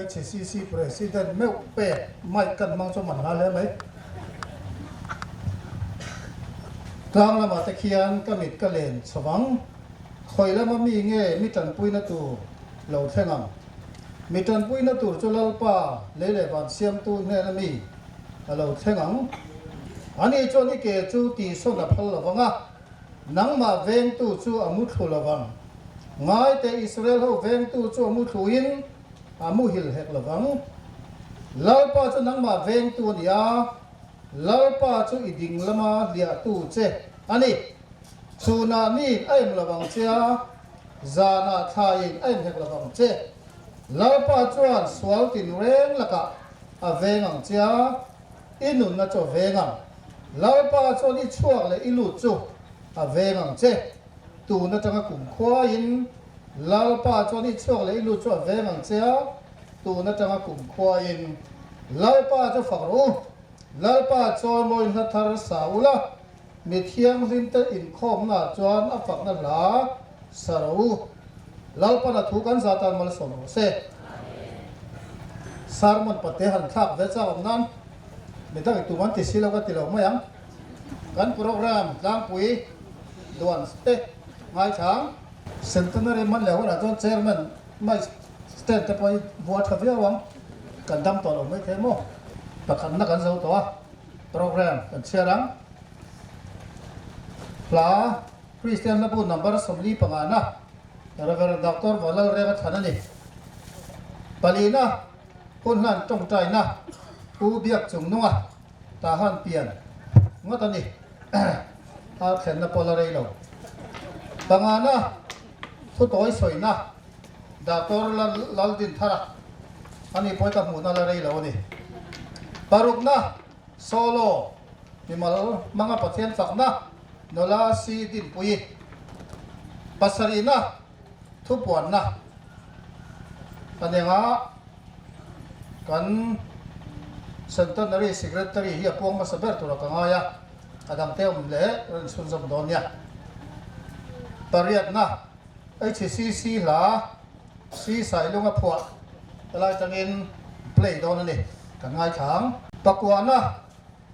HCC President meuh pek mic kan hmang chu man hla hle mai. Tlang lamah te khian ka mit ka len chho vang. Khawi lama mi nge mi tanpuina tur lo thleng ang? Mi tanpuina tur chu Lalpa lei leh van siamtu hnena mi a lo thleng ang. Ani chuan i ke chu tihsawn a phal lo vang a, nangmah vengtu chu a mu thlu lo vang. Ngaite Israel ho vengtu chu a mu thluin a muhil hek lo vang. Lalpa chu nangmah vengtu a ni a, Lalpa chu i ding lama hliahtu che a ni. Chhunah mi a em lo vang che a, zanah thlaiin a em hek lo vang che. Lalpa chuan sual tinreng lakah a veng ang che a, i nunna chu a veng ang. Lalpa chuan i chhuak leh i lut chu a veng ang che. Tun atanga kum khuaiin Lalpa chuan i chhuak leh i lut chu a veng ang che a, tun atanga kum khuaiin Lalpa chu fak rawh u. Lalpa chawimawi hla thar sa ula, Mi thianghlimte inkhawmnaah chuan a fakna hla sa rawh u. Lalpan a thu kan zah tan malsawm rawh se. Sermon pate han thlak ve chak awm nan mi dang i tum an ti si lo ka ti lo mai ang. Kan program tlangpui duan te ngaithlang. Centenary man leh hunah chuan Chairman mai stand te pawh hi vua tha viau ang. Kan dam tawh lo mai thei maw? Pakhatna kan zo tawh a. Program kan chhiar ang. Hla Kristian Hlabu number 45 na Rev. Doctor Vanlalrenga thlan a ni. Palina hun hlan tawngtaina Pu Biak Chungnunga Tahan pian ngawt a ni. A thlenna pawh la rei lo. Pangana thutawi sawina Doctor Laldinthara a ni pawh hi ka hmuhna la rei lo a ni. Parukna, Solo, mimal hmanga Pathian fakna, nula si Dinpuii. Pasarihna, thupuanna a nengah kan Centenary Secretary hi a puang hmasa ber tura ka ngai a, a dangte awm leh rawn chhunzawm dawn nia. Pariatna. HCC hla Si Sailunga phuah helai tangin play dawn a ni, kan ngaithla ang. Pakuana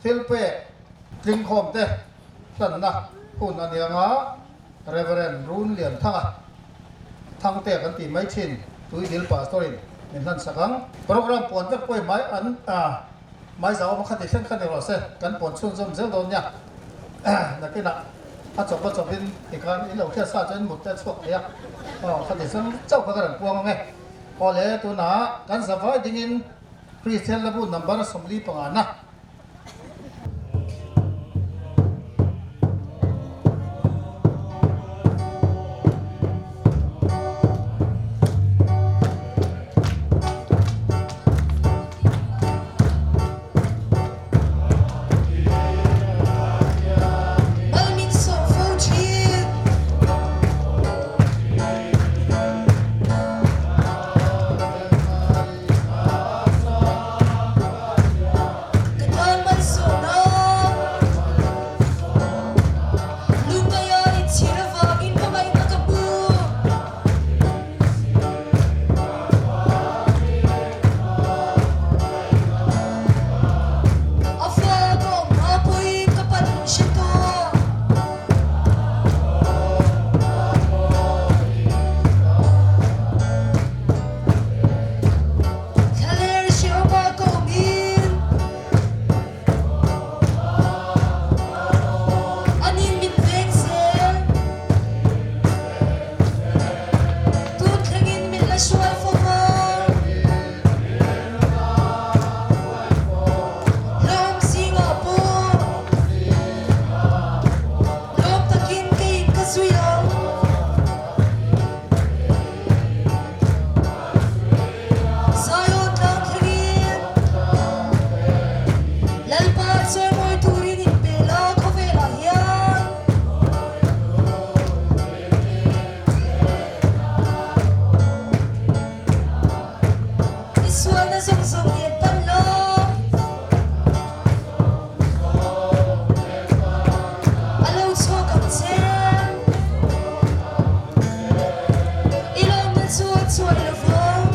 thil pek tlingkhawm te hlanna hun a nia nga Rev. Run Lianthanga Thangtea kan tih mai thin Tuidil Pastor in min hlan sak ang. Program puan vek pawhin mai an Mai zau awm kha ti thleng kha ni rawh se, kan pawn chhunzawm zel dawn nia. Nakinah a chawp a chawpin tikhan in lo hriat sa chuan mut te a chhuak thei a, aw kha ti chuan chauh kha ka rawn puang ang e. Aw le, tunah kan zavai dingin Kristian Labu number 45 na. Mal min sawm fo ṭhin. Ka tan malsawmnak Lungaya inchhir avangin hmangaihna ka hmu. A fa ka awm hma pawhin ka pan min hre tawh. Thlaler hrehawmah ka awmin Anin min veng zel. Tun thlengin min la hruai fo va. Hlawm zingah pawh lawm takin keiin ka zui ang. Zion tlang thlengin Lalpa chawimawi turin inpe la khawvelah hian. I sualna zawng zawng nen pan la. A lo chhuak ang che. I lawmna chu a chuai lo vang.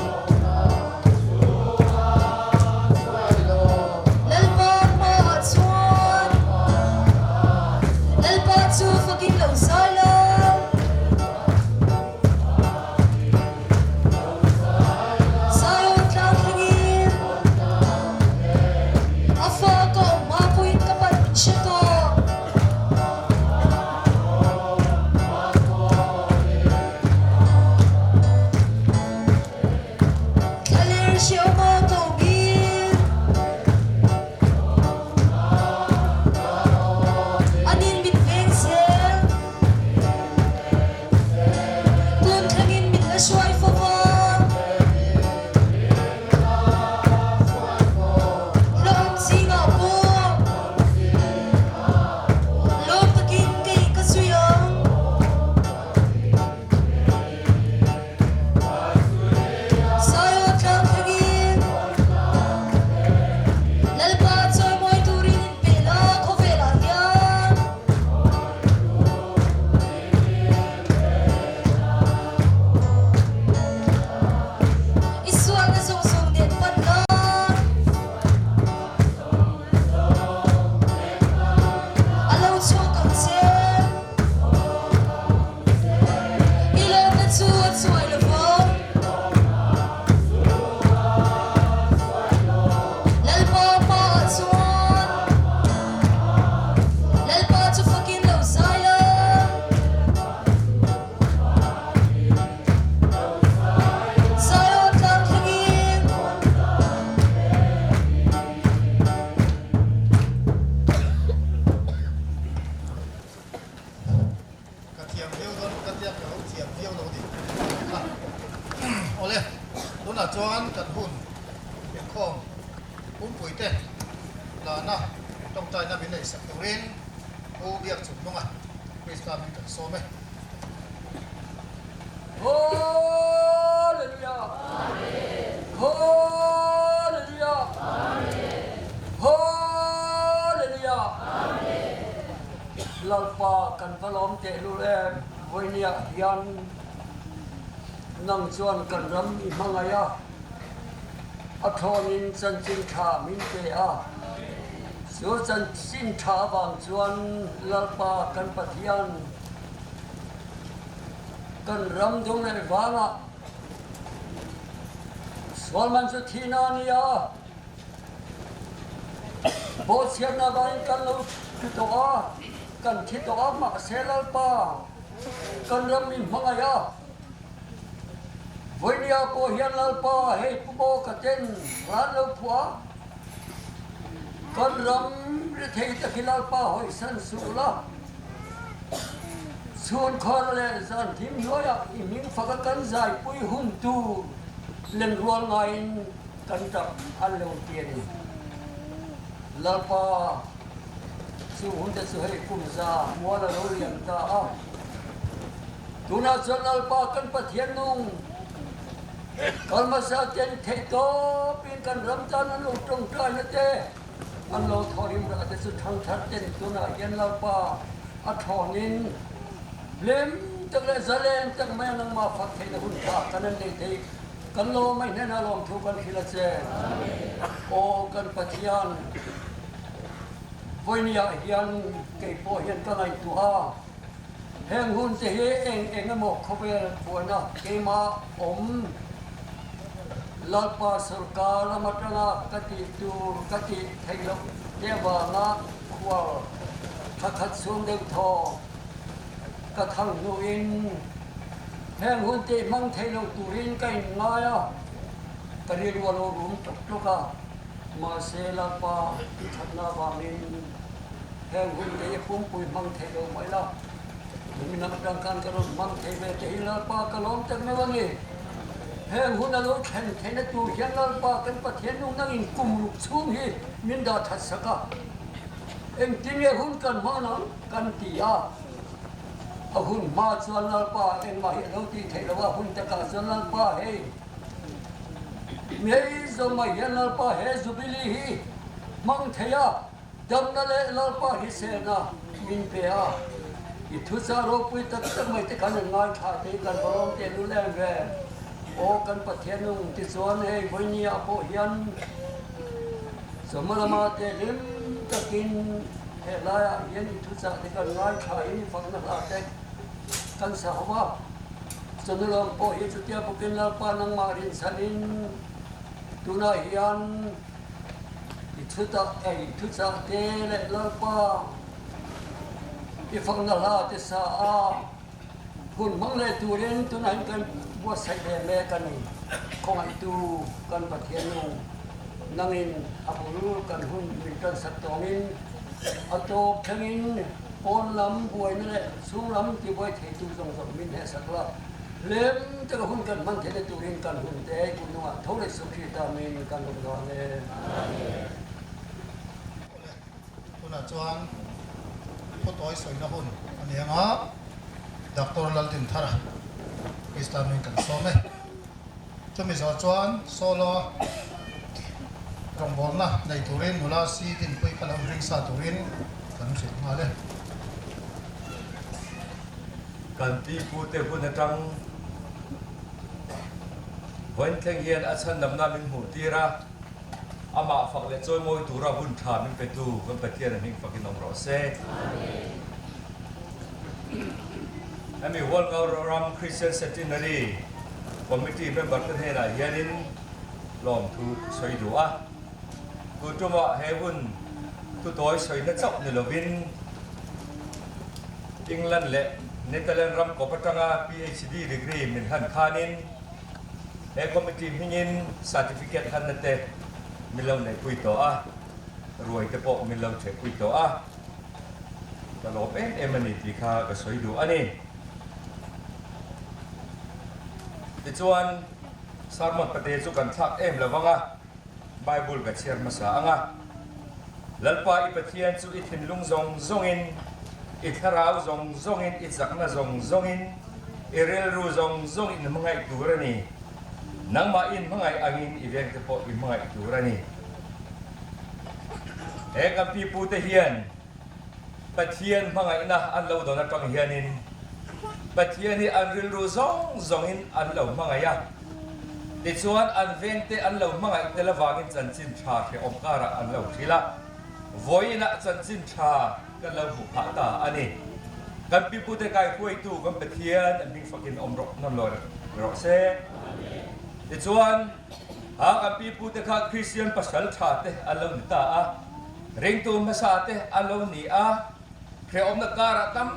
Tunah chuan kan hun inkhawm pumpuite lana tawngtaina min neihsak turin Pu Biakchhungnunga Krista min kan sawm e. Hallelujah! Hallelujah! Hallelujah! Lalpa kan va lawm tehlul em, vawinia hian nang chuan kan ram i hmangaih a, a thlawnin chanchin tha min pe a, chu chanchin tha avang chuan Lalpa kan Pathian, Kan ram dung leh vangah sual man chu thihna a ni a, bawhchhiatna vangin kan lo thi tawh a, kan thi tawh a, mahse Lalpa kan ram min hmangaih a, vawinia pawh hian Lalpa hei pu maw ka ten ran lo phuah a, kan ram rethei te khi Lalpa hawisan suh la. Chhunkhawr leh zan thim hnuaiah i hming faka kan zaipui hun tur lenrual ngaiin kan tap an lo ti a ni. Lalpa, chu hunte chu hei kum za mual a lo liam ta a. Tunah chuan Lalpa kan Pathian nung kalhmasa ten theihtawpin kan ram tan an lo tawngtaina te, An lo thawhrim rah te chu thangthar ten tunah hian Lalpa a thlawnin hlim tak leh zalen tak mai a nangmah fak theihna hun tha kan an nei thei. Kan lawm a i hnenah lawmthu kan hrilh a che. Aw kan Pathian, vawinia hian kei pawh hian ka ngaihtuah a, heng hun te hi eng eng emaw khawvel buaina keimah awm Lalpa sorkar lam atanga ka tih tur ka tih theih loh te avanga khual tha khat chhung deuh thaw ka thang hnuin heng hun tih hmang theih loh turin ka inngai a, ka rilru a lo rum tluk tluk a, mahse Lalpa i thatna avangin heng hun te hi pumpui hmang theih loh mai la, Nimin atang khan ka rawn hmang thei ve te hi Lalpa ka lawm tak meuh a ni. Heng hun a lo thlen theihna tur hian Lalpa kan Pathian nung nangin kum ruk chhung hi min dah that sak a. Engtin nge hun kan hman ang kan ti a. A hun hma chuan Lalpa engmah hi a lo tih theih loh a, hun takah chuan Lalpa hei ngei zawng mai hian Lalpa he Jubilee hi hmang thei a. Damna leh Lalpa hriselna min pe a, i thuchah ropui tak tak mai te khan an ngaithla te hi kan va lawm teh lul em ve. Aw kan Pathian nung tichuan hei vawinia pawh hian chawhma lama te hlim takin helaiah hian i thuchah te kan ngaithla in i fakna hla te kan sa ho a. Chawhnu lam pawh hi chutia bawkin Lalpa nangmah rinchhanin tunah hian I thutak ei thuchah te leh Lalpa i fakna hla te sa a, hun hmang leh turin tunah hian kan buatsaih ve mek a ni. Khawngaihtu kan Pathian nu, nangin a bul kan hun min tansak tawngin a tawp thlengin pawn lam buaina leh chhung lam tibuai theitu zawng zawng min hnehsak la. Lem taka hun kan hman theihna turin kan hun te kum nungah tho leh suh hrih ta min kan rawn dawn e. Awle, tunah chuan khawtawi sawina hun a ni ang a, Doctor Laldinthara Krista min kan sawm e. Chumi zawh chuan solo rawngbawlna nei turin nula si dinpui kha lo ring sa turin kan hrilh nghal e. Kan pi pute hun atang vawiin thleng hian a chhandamna min hmuh tir a, amah fak leh chawimawi tura hun tha min petu kan Pathian a hming fakin awm rawh se. Hemi Hualngo ram Christian Centenary Committee member te hnenah hianin lawmthu sawi duh a, tu tumah he hun thutawi sawina chauh ni lovin, England leh Netherlands ram kawp atanga PhD degree min hlan khanin he committee hmingin certificate hlanna te min lo neihpui tawh a, ruai te pawh min lo thehpui tawh a, ka lawm em em a ni tih kha ka sawi duh a ni. Tichuan. Sermon pate chu kan thlak em lo vang a, Bible ka chhiar hmasa ang a. Lalpa i Pathian chu i thinlung zawng zawngin, i thlarau zawng zawngin, i chakna zawng zawngin, i rilru zawng zawngin i hmangaih tur a ni. Nangmah in hmangaih angin i vengte pawh i hmangaih tur a ni. He kan pipute hian Pathian hmangaihna an lo dawn atang hianin Pathian hi an rilru zawng zawngin an lo hmangaih a. Tichuan an vengte an lo hmangaih tel avangin chanchin tha hrehawm karah an lo hrilh a, vawiinah chanchin tha kan lo hmuh phah ta a ni. Kan pipute kaihruaitu kan Pathian an hming fakin awm rawh nawn lo rawh se. Tichuan ha kan pipute kha Kristian pasal tha te an lo ni ta a, ringtu hmasa te an lo ni a, hrehawmna karah tam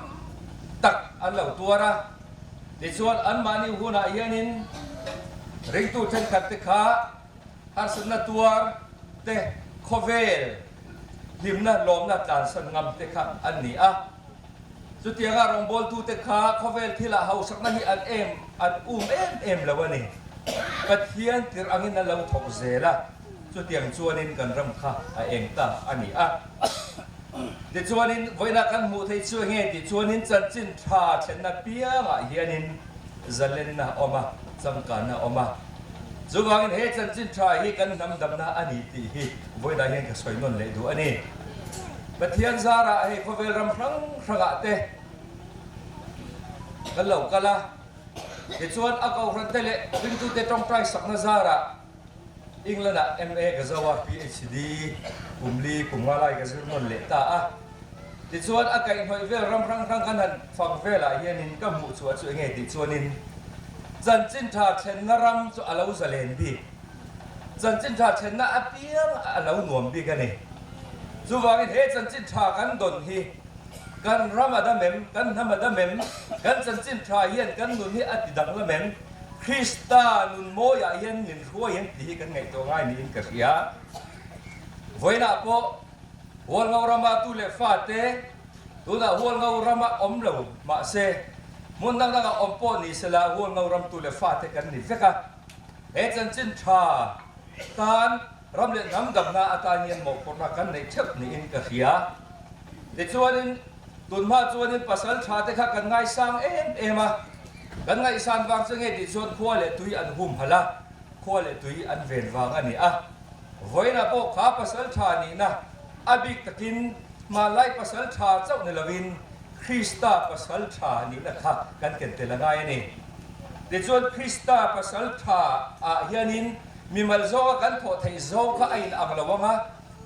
tak an lo tuar a. Tichuan anmahni hunah hianin ringtu thenkhat te kha harsatna tuar te, khawvel hlimna lawmna tlansan ngam te kha an ni a. Chutianga rawngbawltute kha khawvel thilah hausakna hi an em an um em em lo a ni. Pathian tirh angin an lo thawk zel a, chutiang chuanin kan ram kha a eng ta a ni a. Tichuanin vawiinah kan hmuh theih chu enge tih chuanin chanchin tha thlenna piangah hianin zalenna a awm a, changkanna a awm a. Chuvangin he chanchin tha hi kan hnam damna a ni tih hi vawiinah hian ka sawi nawn leh duh a ni. Pathian zarah hei khawvel ram hrang hrangah te kan lo kal a, tichuan a kohhrante leh ringtute tawngtai sakna zarah England-ah MA ka zo a, PhD kum li kum nga lai ka zir nawn leh ta a. Tichuan a kaihhnawih vel ram hrang hrang kan han fang velah hianin ka hmuh chhuah chu enge tih chuanin chanchin tha thlenna ram chu a lo zalen bik. Chanchin tha thlenna apiang a lo nuam bik a ni. Chuvangin he chanchin tha kan dawn hi kan ram a dam em, kan hnam a dam em, kan chanchin tha hian kan nun hi a ti danglam em? Krista nun mawiah hian min hruai em tih hi kan ngaihtuah ngai niin ka hria. Vawiinah pawh Hualngo rama tu leh fate tunah Hualngo rama awm lo mahse hmun dang dangah awm pawh ni sela Hualngo ram tu leh fate kan ni vek a. He chanchin tha tan ram leh hnam damna atan hian mawhphurhna kan neih theuh niin ka hria. Tichuanin Tunhma chuanin pasal tha te kha kan ngaisang em em a, kan ngaihsan vang chu nge tih chuan khua leh tui an humhalh a, khua leh tui an ven vang a ni a. Vawiinah pawh kha pasal tha nihna a bik takin hmanlai pasal tha chauh ni lovin Krista pasal tha nihna kha kan ken tel a ngai a ni. Tichuan Krista pasal tha ah hianin mimal zawnga kan thawh theih zawng kha a inang lo ang a,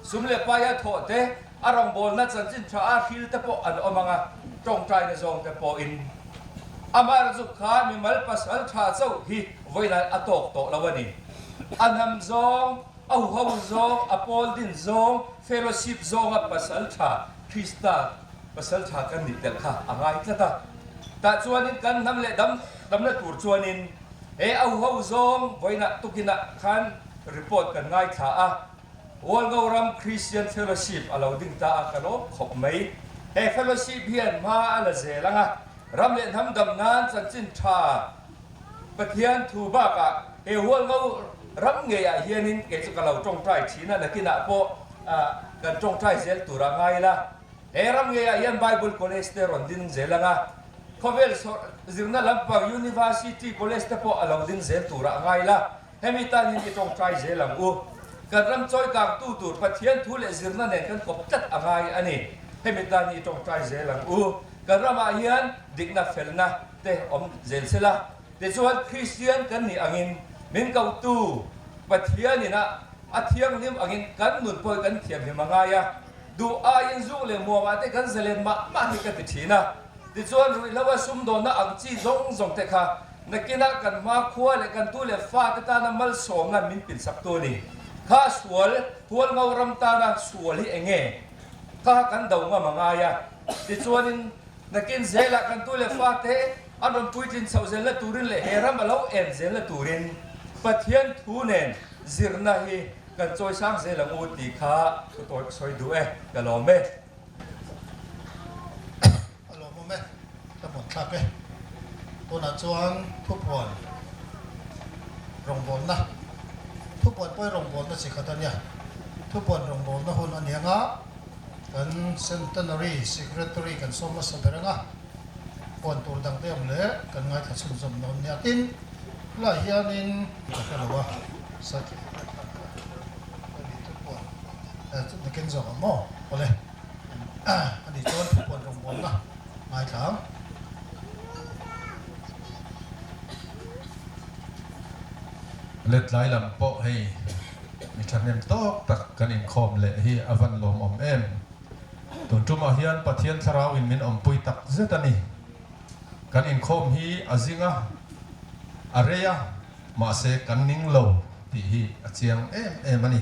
Sum leh paia thawh te, a rawngbawlna chanchin tha a hril te pawh an awm ang a, tawngtaina zawng te pawhin amah zuk kha mimal pasal tha chauh hi vawilan a tawk tawh lo a ni. A hnam zawng, a huho zawng, a pawl din zawng, fellowship zawnga pasal tha, Krista pasal tha kan nih telh kha a ngai tlat a. Tah chuanin kan hnam leh dam damna tur chuanin he a huho zawng vawiinah tukinah khan report kan ngaithla a. Hualngo ram Christian Fellowship a lo ding ta a, ka lawm khawp mai. He fellowship hian hma a la zel ang a, ram leh hnam dam nan chanchin tha Pathian thu bakah he Hualngo ram ngeiah hianin kei chu ka lo tawngtai thin a, nakinah pawh kan tawngtai zel tur a ngai la. He ram ngeiah hian Bible College te rawn ding zel ang a, khawvel zirna lampang University College te pawh a lo ding zel tur a ngai la. Hemi tan hian i tawngtai zel ang u. Kan ram chawi kangtu tur Pathian thu leh zirna nen kan kawp tlat a ngai a ni. Hemi tan hi i tawngtai zel ang u. Kan ramah hian dikna felna te awm zel se la. Tichuan Kristian kan nih angin min kotu Pathianin a a thianghlim angin kan nun pawh hi kan thianghlim a ngai a. Duh aiin zuk leh muangah te kan zalen mah mah hi ka ti thin a. Tichuan ruihhlo a sumdawnna ang chi zawng zawng te kha nakinah kan hma khua leh kan tu leh fa te tana malsawmna min pinsak tu a ni. Kha sual, Hualngo ram tana sual hi eng nge? Kha kan do ngam a ngai a. Tichuanin nakin zelah kan tu leh fa te an rawn puitlin chhoh zelna turin leh he ram a lo en zelna turin Pathian thu nen zirna hi kan chawisang zel ang u tih kha thu tawi ka sawi duh e, ka lawm e. A lawmawm e, ka hmuh thlak e. Tunah chuan thupuan rawng. rawngbawlna, thupuan pawi rawngbawlna chi khat a nia. Thupuan rawngbawlna hun a ni ang a, kan Centenary Secretary kan sawm hmasa ber ang a, puan tur dang te awm leh kan ngaithla chhunzawm dawn nia. Tin, helaiah hianin ka hre lo a, thupuan nakin zawk ang maw? Awle, a nih chuan thupuan rawngbawlna ngaithla ang. Let lai lam pawh hei mi thahnem tawk tak kan inkhawm leh hi a van lawmawm em. Tun tumah hian Pathian thlarau in min awmpui tak zet a ni. Kan inkhawm hi a zing a, a rei a, mahse kan ning lo tih hi a chiang em em a ni.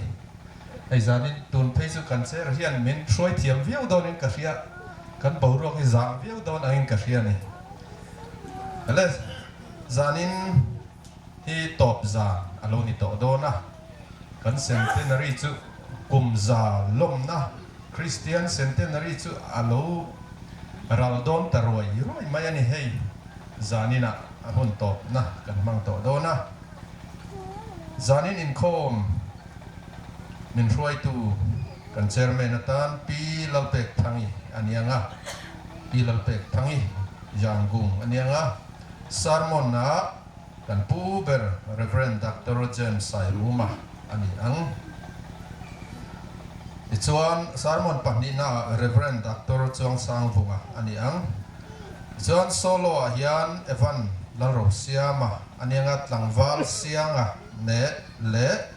Hei zanin tun phei chu kan chair hian min hruai thiam viau dawnin ka hria, kan boruak hi zang viau dawn angin ka hria a ni. Le zanin hi tawp zan a lo ni tawh dawn a, kan centenary chu kum za lawmna Kristian centenary chu a lo ral dawn ta ruai ruai mai a ni. Hei zaninah a hun tawpna kan hmang tawh dawn a, zanin inkhawm min hruaitu kan chairman atan Pi Lalpekthangi a ni ang a, Pi Lalpekthangi Jangung a ni ang a, sermon ah kan pu ber Rev. Doctor James Sairuma a ni ang. Tichuan sermon pahnihna ah Rev. Doctor Chuangsangvunga a ni ang. Tichuan solo ah hian Evan Lalrosiama a ni ang a, tlangval Sianga neh leh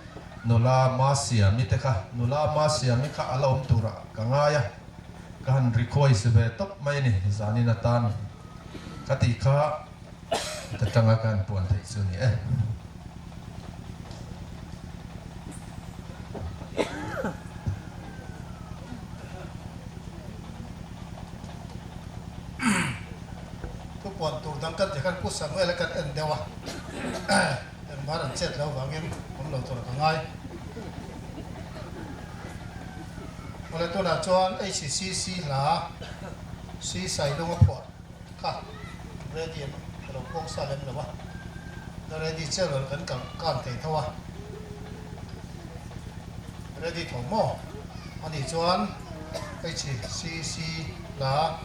Nula Masiami te kha, nula Masiami kha a la awm turah ka ngai a, ka han request ve tawp mai a ni zanin atan ka tih kha ka tanga ka han puan theih chu ni e. Thupuan tur dang kan tih khan Pu Samuel a kan en deuh a. Engmah an chet lo vangin awm lo tur ka ngai. Awle tunah chuan HCC hla Si Sailung a phuah kha ready em ka lo pawng sa lem lo a, la ready chiah lo kan kal kan thei tho a, ready tho maw? Anih chuan HCC hla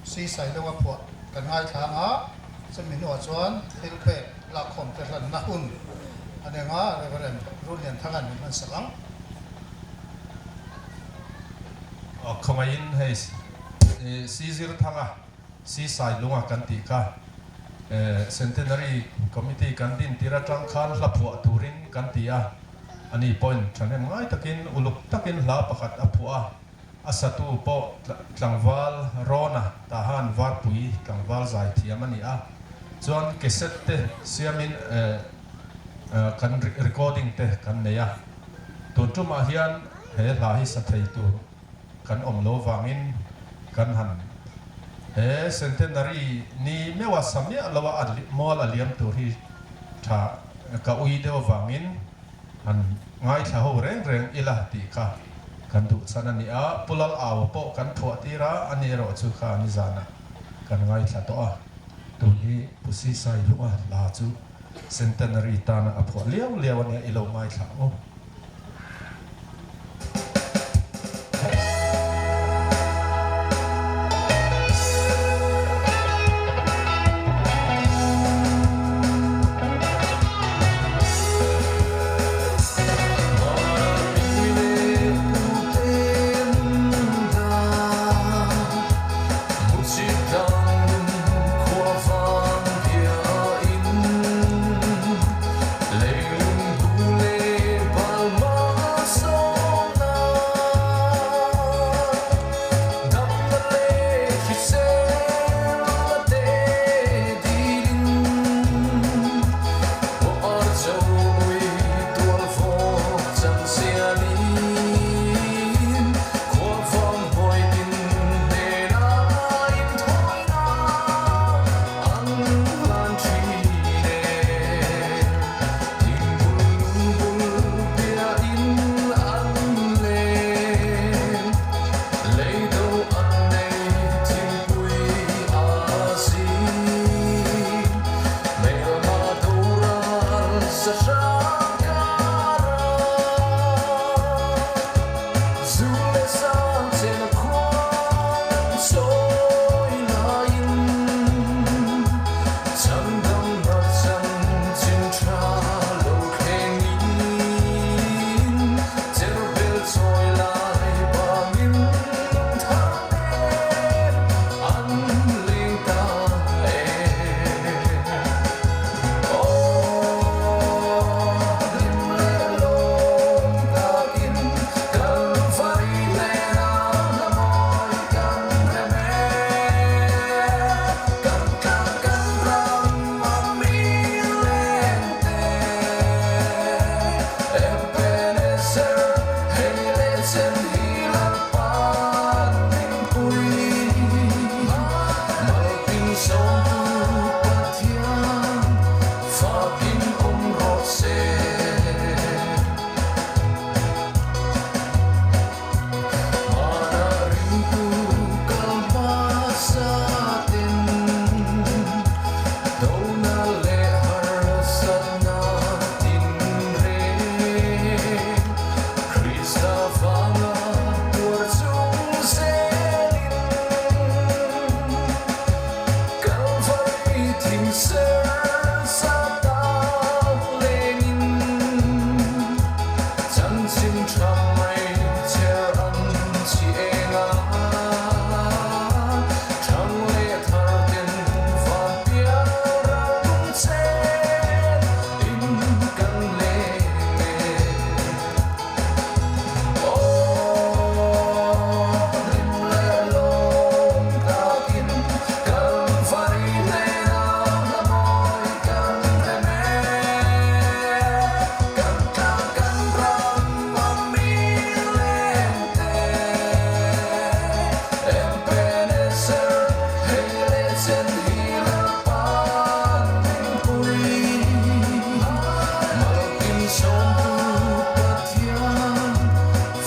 Si Sailung a phuah kan ngaithla ang a. Chumi hnuah chuan thil pek lakkhawm te hlanna hun a neng a, Reverend Runlianthanga'n min hmansak ang. Khawngaihin hei Si Zirthanga, Si Sailunga kan tih kha Centenary Committee kan din tir atang khan hla phuah turin kan ti a, ani pawhin thahnem ngai takin uluk takin hla pakhat a phuah a. A satu pawh tlangval Rona Tahan Varpui tlangval zaithiam a ni a, chuan cassette te siamin kan recording te kan nei a, tun tumah hian he hla hi sa thei tur kan awm lo vangin kan han he centenary ni meuha sa miah loa a mual a liam tur hi tha ka ui deuh avangin Han ngaithla ho reng reng ila tih kha kan duh chhan a ni a, Pu Lal Aua pawh kan phuah tir a, ani erawh chu kha nizanah kan ngaithla tawh a, tun hi Pu Sisai Lunga hla chu Centenary tana a phuah liau liau a nia, i lo ngaithla ang u. Fakin awm rawh se. Hmana ringtu kal hmasa ten dona leh harsatna tinreng Krista vanga tuar chung zelin Kalvari thing ser sa tak lengin chanchin tha mai chher an chi eng a, thang leh thar ten van pial ral lung chen in kan leng e.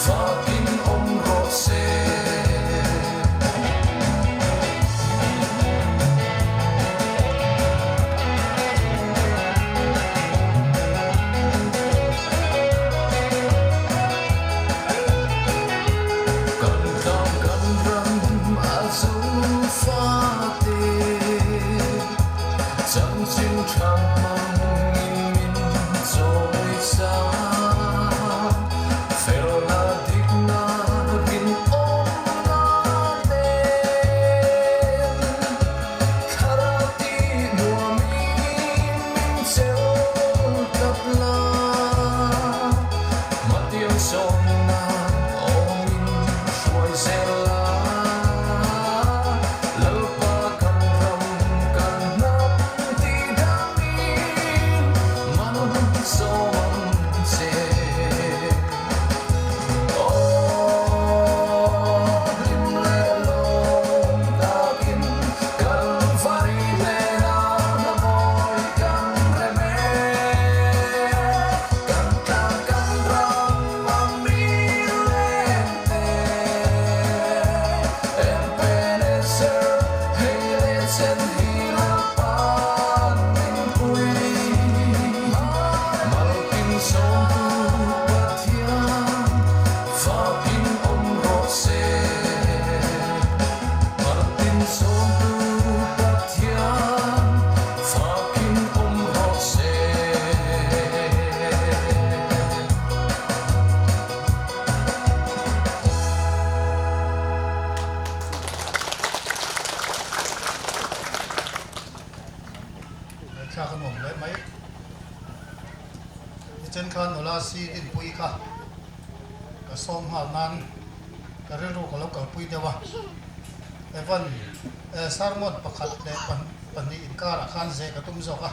Fakin awm rawh se. Kan tlang kan ram a zo fate, chanchin tha hmangin min chawi sang. Felna dikna rinawmna nen thlarau tih nuamin min chel tlat la. Matiang sawmna awmin hruai zel la. Lalpa kan ram kan hnam tih damin man sawm ang che. Aw hlim leh lawm takin Kalvari hnenah hla mawi kan rem e. Kan tlang kan ram a mi leng te. Ebenezer hei leh chen hi Lalpa'n min pui. Maltin sawmtu Pathian fakin awm rawh se. Maltin sawmtu Pathian fakin awm rawh se. Ngaihthlak a nuam hle mai. Nichin khan nula si Dinpuii kha ka sawm nghal nan ka rilru ka lo kalpui deuh a. Evan sermon pakhat leh pahnih inkarah khan zeh ka tum zawk a,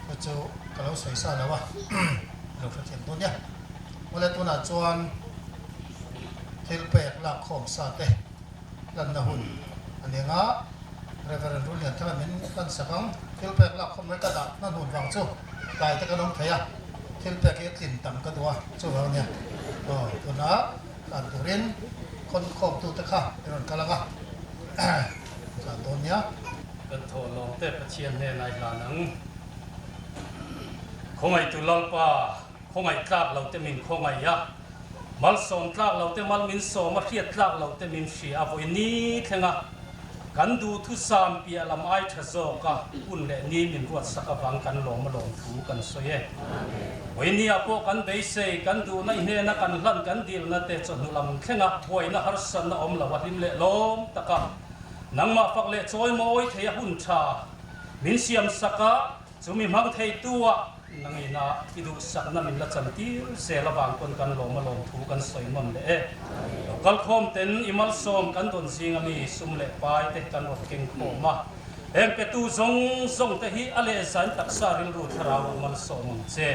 chu chu ka lo sawi sa lo a, i lo hrethiam dawn nia. Mawle tunah chuan thil pek lak khawm sa te hlanna hun a ni ang a, Reverend Rullian thanga min hlan sak ang. Thil pek lak khawm mai ka dah hna hnun vang chu tlai te kan awm thei a, thil pek hi a tlin tam ka duh a, chuvang nia. Aw tunah hlan turin khawn khawmtute kha i rawn kal ang a, hlan dawn nia. Kan thawh lawm te Pathian hnenah i hlan ang. Khawngaihtu Lalpa. Khawngaih tlak lo te min khawngaih a, malsawm tlak lo te mal min sawm a, hriat tlak lo te min hria a, vawi ni thleng a kan duhthusam piah lam ai tha zawk a, hun leh ni min ruatsak avang kan lawm a lawm thu kan sawi e. Vawi ni ah pawh kan beisei, kan duhna i hnena kan hlan kan dilna te chawhnu lam thleng a, buaina harsatna awm lo a hlim leh lawm tak a, nangmah fak leh chawi mawi thei a hun tha min siam sak a, Chumi hmang theitu ah nangina i duhsakna min la chantir zel avang pawn kan lawm a lawm thu kan sawi nawn leh e. Lo kal khawm ten i malsawm kan dawn zing ami sum leh pai te kan rawn keng khawm a. Heng petu zawng zawng te hi a lehzain taksa rilru thlarau ah malsawm ang che.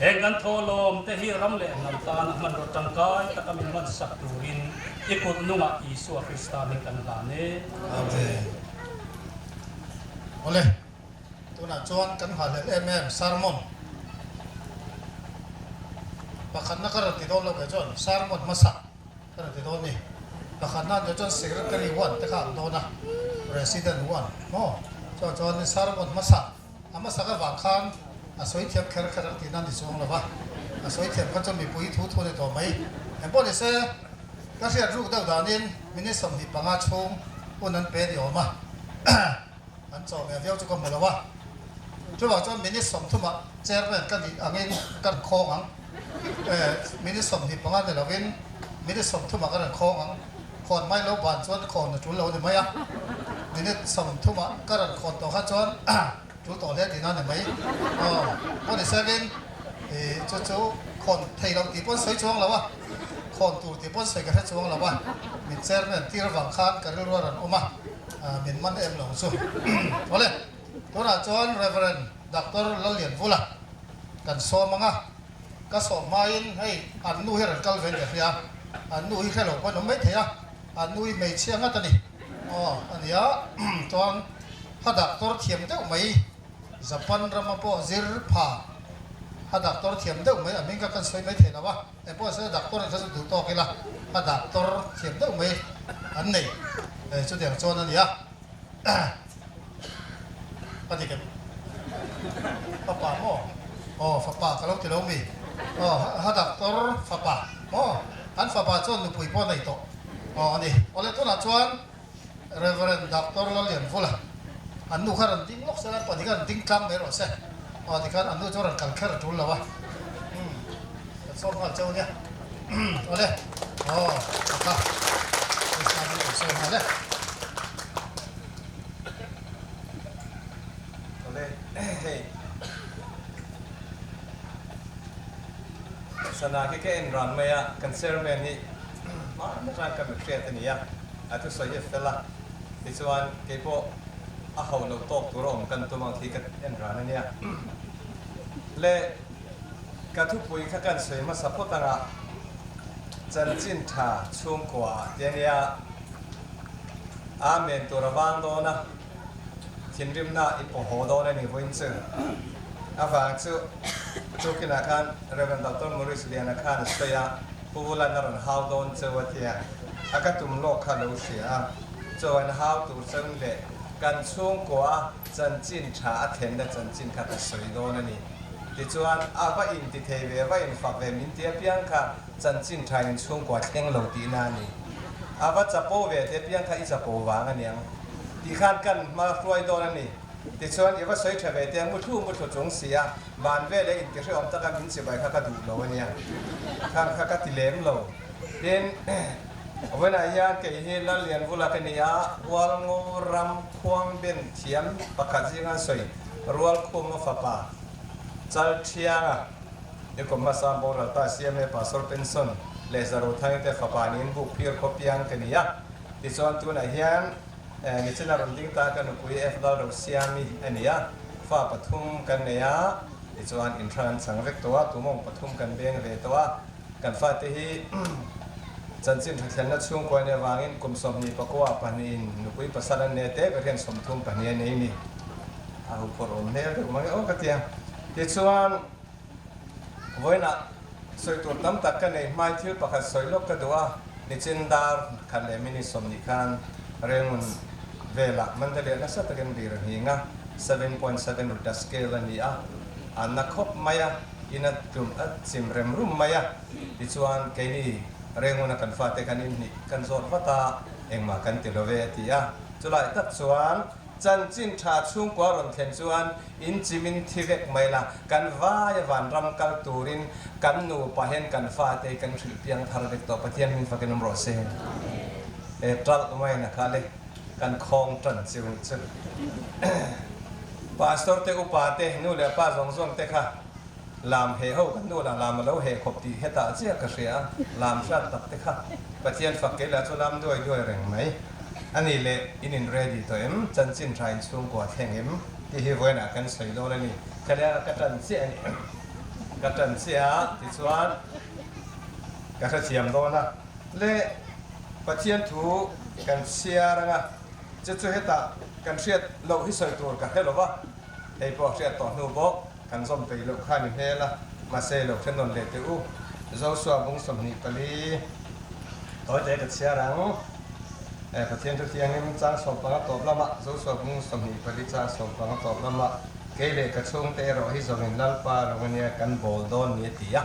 Heng kan thaw lawm te hi ram leh hnam tan a hmanraw tangkai taka min hmansak turin i kut nungah Isua Krista hming kan hlan e. Amen. Awle. Tunah chuan kan nghahhlelh em em sermon pakhatna ka rawn ti dawn lo kei chuan sermon hmasa ka rawn ti dawn ni. Pakhatna an tih chuan secretary one te kha an dawn a, president one maw? Chuan chuan sermon hmasa a hmasa ka vang khan a sawi thiam kher kher ang tihna a ni chuang lo va, a sawi thiam kha chuan mipui thu thu a ni tawh mai. Engpawh ni se ka hriat ruk deuh danin minute 25 chhung hun an pe ni awm a. An chaw ve viau chu ka hmu lo a, chuvang chuan minute 30 ah chairman ka nih angin ka rawn khawng ang. Minute 25 ni lovin minute 30 ah ka rawn khawng ang. Khawn mai lo ban chuan khawn a tul lo a ni mai a, minute 30 ah ka rawn khawn tawh kha chuan tul tawh hle tihna a ni mai. Aw, pawh ni sekin chu chu khawn thei lo tih pawn sawi chuang lo a, khawn tur tih pawn sawi ka hre chuang lo a, min chairman tir avang khan ka rilru a rawn awm a. Min man em lo chu. Awle, tunah chuan Rev. Doctor Lallianvula kan sawm ang a, ka sawm hmain hei an nu hi rawn kal ve in ka hria, an nu hi hre lo pawh an awm maithei a, an nu hi hmeichhia ngat a ni. Aw, a nia, chuan ha doctor thiam deuh mai, Japan rama pawh zir pha, ha doctor thiam deuh mai, a hming kha kan sawi maithei lo a. Engpawh se doctor in kha chu duh tawk ila a doctor thiam deuh mai an nei chutiang chuan a nia a dik em fapa maw aw fapa ka lo ti lo mi aw a doctor fapa maw an fapa chuan nupui pawh a nei tawh aw a ni awle tunah chuan Rev. Doctor Lallianvula, an nu kha rawn ding lawk se la, pahnih kha rawn ding tlang mai rawh se. Aw tikhan an nu chu rawn kal kher a tul lo a. Umm, kan sawm nghal cheu nia. Awle, aw, ka kha. Hei sang hi kan sawm nghal e. Awle, hei. Sana khi ka en ran mai a, kan chairman hi hmaan atang ka mihriat a ni a, a thusawi hi a fel a, tichuan keipawh a ho lo tawk tur a awm kan tum ang khi ka en ran a nia. Le ka thupui kha kan sawi hmasa phawt anga chanchin tha chhungkua ah te a nia, Amen tur a vang dawn a. Thinrimna i pawh haw dawn a ni vawiin chu. A vang chu tukinah khan Rev. Doctor Maurice Liana khan a sawi a, Pu Vulan a rawn hau dawn cheu a tia. A ka tum lawk kha lo hria a, chaw an hau tur cheu leh kan chhungkua a chanchin tha a thlenna chanchin kha ka sawi dawn a ni. Tichuan a va inti thei ve, va infak ve min ti apiang kha chanchin tha in chhungkua thleng lo tihna a ni. A va chapo ve te apiang kha i chapo vang a niang. Tih khan kan hma hruai dawn a ni. Tichuan, i va sawi tha ve te, muthlu muthlu chung si a, van vel e intihrehawm taka min chibai kha ka duh lo a nia. Khan kha ka ti lem lo. Tin, vawiinah hian kei hi Lallianvula ka ni a, Hualngo ram khuangben thiam pakhat zinga sawi Rualkhuma fapa Chalthianga Nikum hmasa boral ta CMA Pastor Pension leh Zarothangi te fapa niin buk phir khaw piang ka ni a. Tichuan tunah hian Nichina rawn ding ta ka nupui F Lalro Siami a ni a, fa pathum kan nei a, tichuan inhrang an chang vek tawh a, tumawng pathum kan beng ve tawh a, kan fate hi chanchin hrathlenna chhungkua nih avangin kum 24 pahnihin nupui pasal an nei a, te ber hian 32 a nei ni. A huphurh awm hmel deuh mange aw ka ti a. Tichuan Vawiinah sawi tur tam tak ka nei hmai thil pakhat sawi lawk ka duh a, nichin dar khat leh minute 20 khan Rengun velah Mandalay nasa takin lir a nghing a, 7.7 Richter scale a ni a, a na khawp mai a, in a tlum a chim rem rum mai a, tichuan keini Renguna kan fate kan inhnih kan zawt vat a, engmah kan ti lo ve a ti a, chulai tak chuan Chanchin tha chhungkua rawn thlen chuan in chimin thi vek mai la, kan vaia vanram kal turin kan nupa hian kan fate hi kan hrilh piang thar vek tawh Pathian min fakin awm rawh se. He talh mai na kha le kan khawng tan chiu nih chu. Pastor te upa te nu leh pa zawng zawng te kha Lam heh ho kan nu lah lam a lo heh khawp tih hetah chiah ka hria a, lam hrat tak te kha Pathian fak kei lah chu lam duai duai reng mai. A nih leh in in ready tawh em? Chanchin tha in chhungkua thleng em? Tih hi vawiinah kan sawi dawn a ni. Thlaleng ka tan chiah a ni. Ka tan chiah a tichuan ka hrethiam dawn a. Le Pathian thu kan chhiar anga chu chu hetah kan hriat loh hi sawi tur ka hre lo va. Hei pawh hriat tawh hnu bawk kan zawm peih loh kha ni hmel a, mahse lo hre nawn leh teh u. Joshua bung 24 tawi te ka chhiar ang. Pathian thu thianghlim chang 15 tawp lamah Joshua bung 24 chang 15 tawp lamah kei leh ka chhungte erawh hi zawngin Lalpa rawng ania kan bawl dawn ni a ti a.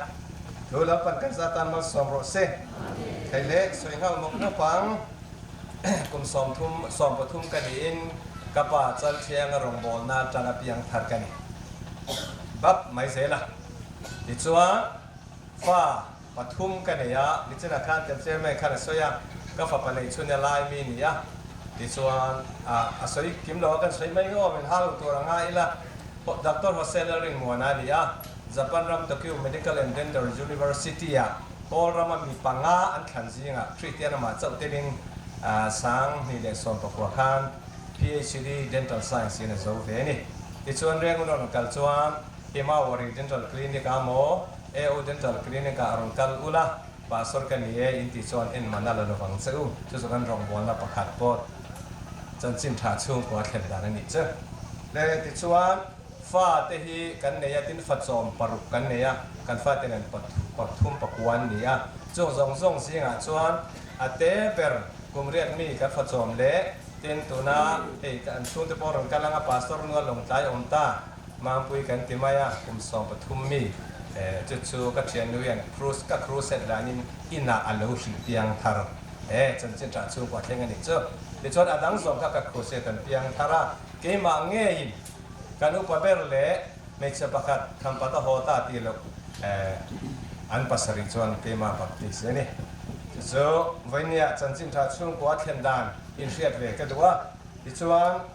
Thu Lalpan kan zatan malsawm rawh se. Thei leh sawi nghal mawp mawp ang. Kum 30, 13 ka niin ka pa Chalthianga rawngbawlna atanga piang thar ka ni. Bap mai zel a. Tichuan, fa pathum ka nei a, nichinah khan kan chairman khan a sawi a, ka fapa nei chhun a lai mi ni a. Tichuan, a sawi kim lo a, kan sawi mai ngawm in hal tur a ngai ila. Doctor Jose Lalrinmuana a ni a, Japan ram Tokyo Medical and Dental University-ah Kawl rama mi panga an thlan zingah Kristian amah chauh telin 2019 khan PhD Dental Science in a zo ve a ni. Tichuan Rengun a rawn kal chuan Himawari Dental Clinic ah maw AO Dental Clinic ah a rawn kal ul a, Pastor ka ni e in tih chuan en man a la lovang che u. Chu chu kan rawngbawlna pakhat pawh chanchin tha chhungkua thlen dan a nih che. Le tichuan Fa te hi kan nei a, tin fa chawm paruk kan nei a, kan fa te nen pathum pakua an ni a. Chung zawng zawng zingah chuan a te ber kum riat mi kan fa chawm leh tin tuna hei an chhungte pawh rawn kal anga Pastor nua lawngtlai awm ta Mangpui kan ti mai a, kum 13 mi chu chu ka thiannu hian ka crusade lanin inah a lo hrilh piang thar e chanchin tah chhungkua thleng a nih chu. Tichuan a dang zawng kha ka crusade an piang thar a, keimah ngeiin Kan upa ber leh hmeichhe pakhat Khampat a haw ta tih loh an pasarih chuan keimah baptist a ni. Chu chu vawinia chanchin tha chhungkua thlen dan inhriat ve ka duh a. Tichuan,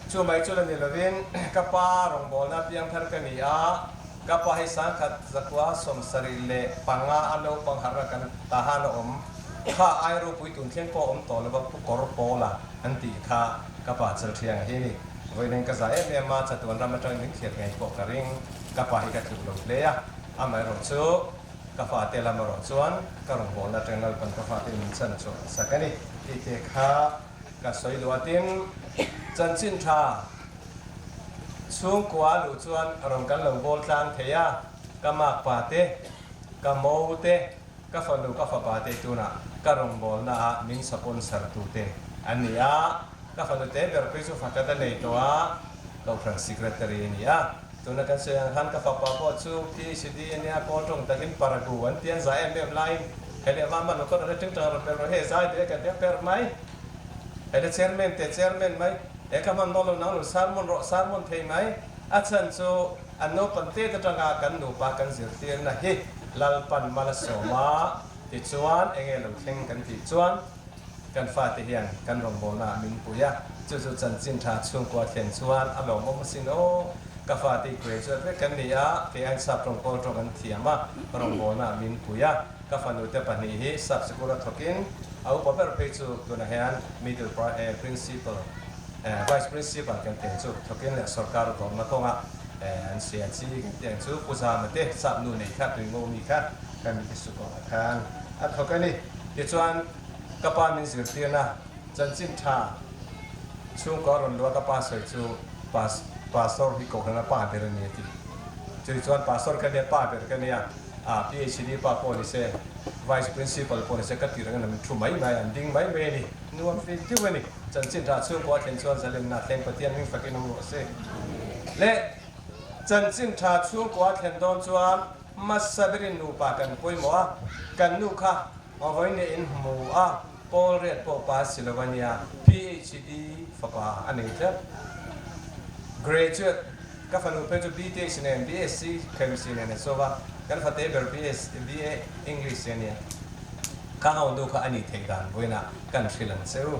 chu mai chu la ni lovin ka pa rawngbawlna piangthar ka ni a, ka pa hi 1775 a naupang harhna kan tahan a awm kha ai ropui tun thleng pawh a awm tawh lova Pu Kawr Pawla An tih kha ka pa Chalthianga hi ni. Vawiin ka za em em a, chatuan ram atangin min thliat ngei pawh ka ring. Ka pa hi ka tluk lo hle a, amaherawh chu ka fate lam erawh chuan ka rawngbawlna atangin Lalpan ka fate min chan chu a sak a ni tih te kha ka sawi duh a. Tin, chanchin tha chhungkua luh chuan rawn kan lo bawl tlang thei a, ka makpa te, ka mo te, Ka fanu ka fapa te tunah ka rawngbawlna ah min sponsor tu te an ni a, ka fanu te ber phei chu fakhat a nei tawh a, Kohhran Secretary a ni a, tuna kan sawi ang khan ka fapa pawh chu PhD a nia, kawl tawng takin paragu an ti an zah em em laiin hei leh va man ka rawn atang tang rawn per rawh hei zai duh e kan ti a per mai, hei le chairman te chairman mai, he ka hman dawn lo nang lo sermon rawh sermon thei mai, a chhan chu An naupan tet atanga kan nupa kan zirtirna hi Lalpan mal a sawm a, tichuan enge lo thleng kan tih chuan kan fate hian kan rawngbawlna ah min pui a, chu chu chanchin tha chhungkua thlen chuan a lawmawm asin aw, ka fate i graduate vek kan ni a, kei aiin sap tawng kawl tawng an thiam a, rawngbawlna ah min pui a, ka fanute pahnih hi sap sikul a thawkin a upa ber phei chu tunah hian middle principal Vice Principal kan tih ang chu thawkin leh sorkar dawrna kawnga an sia chi kan tih ang chu Pu Zama te sap nu nei kha tui ngo mi kha kan ti su kawngah khan a thawk a ni. Tichuan ka pa min zirtirna chanchin tha chhungkaw a rawn luh a ka pa sawi chu Pastor hi Kohhrana pa ber a ni a ti. Chutichuan Pastor ka nia pa ber ka nia PhD pa pawh ni se Vice Principal pawh ni se ka tirh angin an thu mai mai an ding mai mai a ni. Nuam fim deuh a ni. Chanchin tha chhungkaw a thlen chuan zalenna thleng Pathian hming fakin awm rawh se. Leh chanchin tha chhungkaw a thlen dawn chuan hmasa berin nupa kan pawimawh a, kan nu kha vawiin leh in hmu a, Paul riat pawh pa si lo a nia, PhD fapa a nei tlat. Graduate ka fanu phei chu BTH nen BSc Chemistry nen a chauh a, kan fate ber BS BA English a nia. Ka ho nu kha a nih theih dan vawiinah kan hrilh ang che u.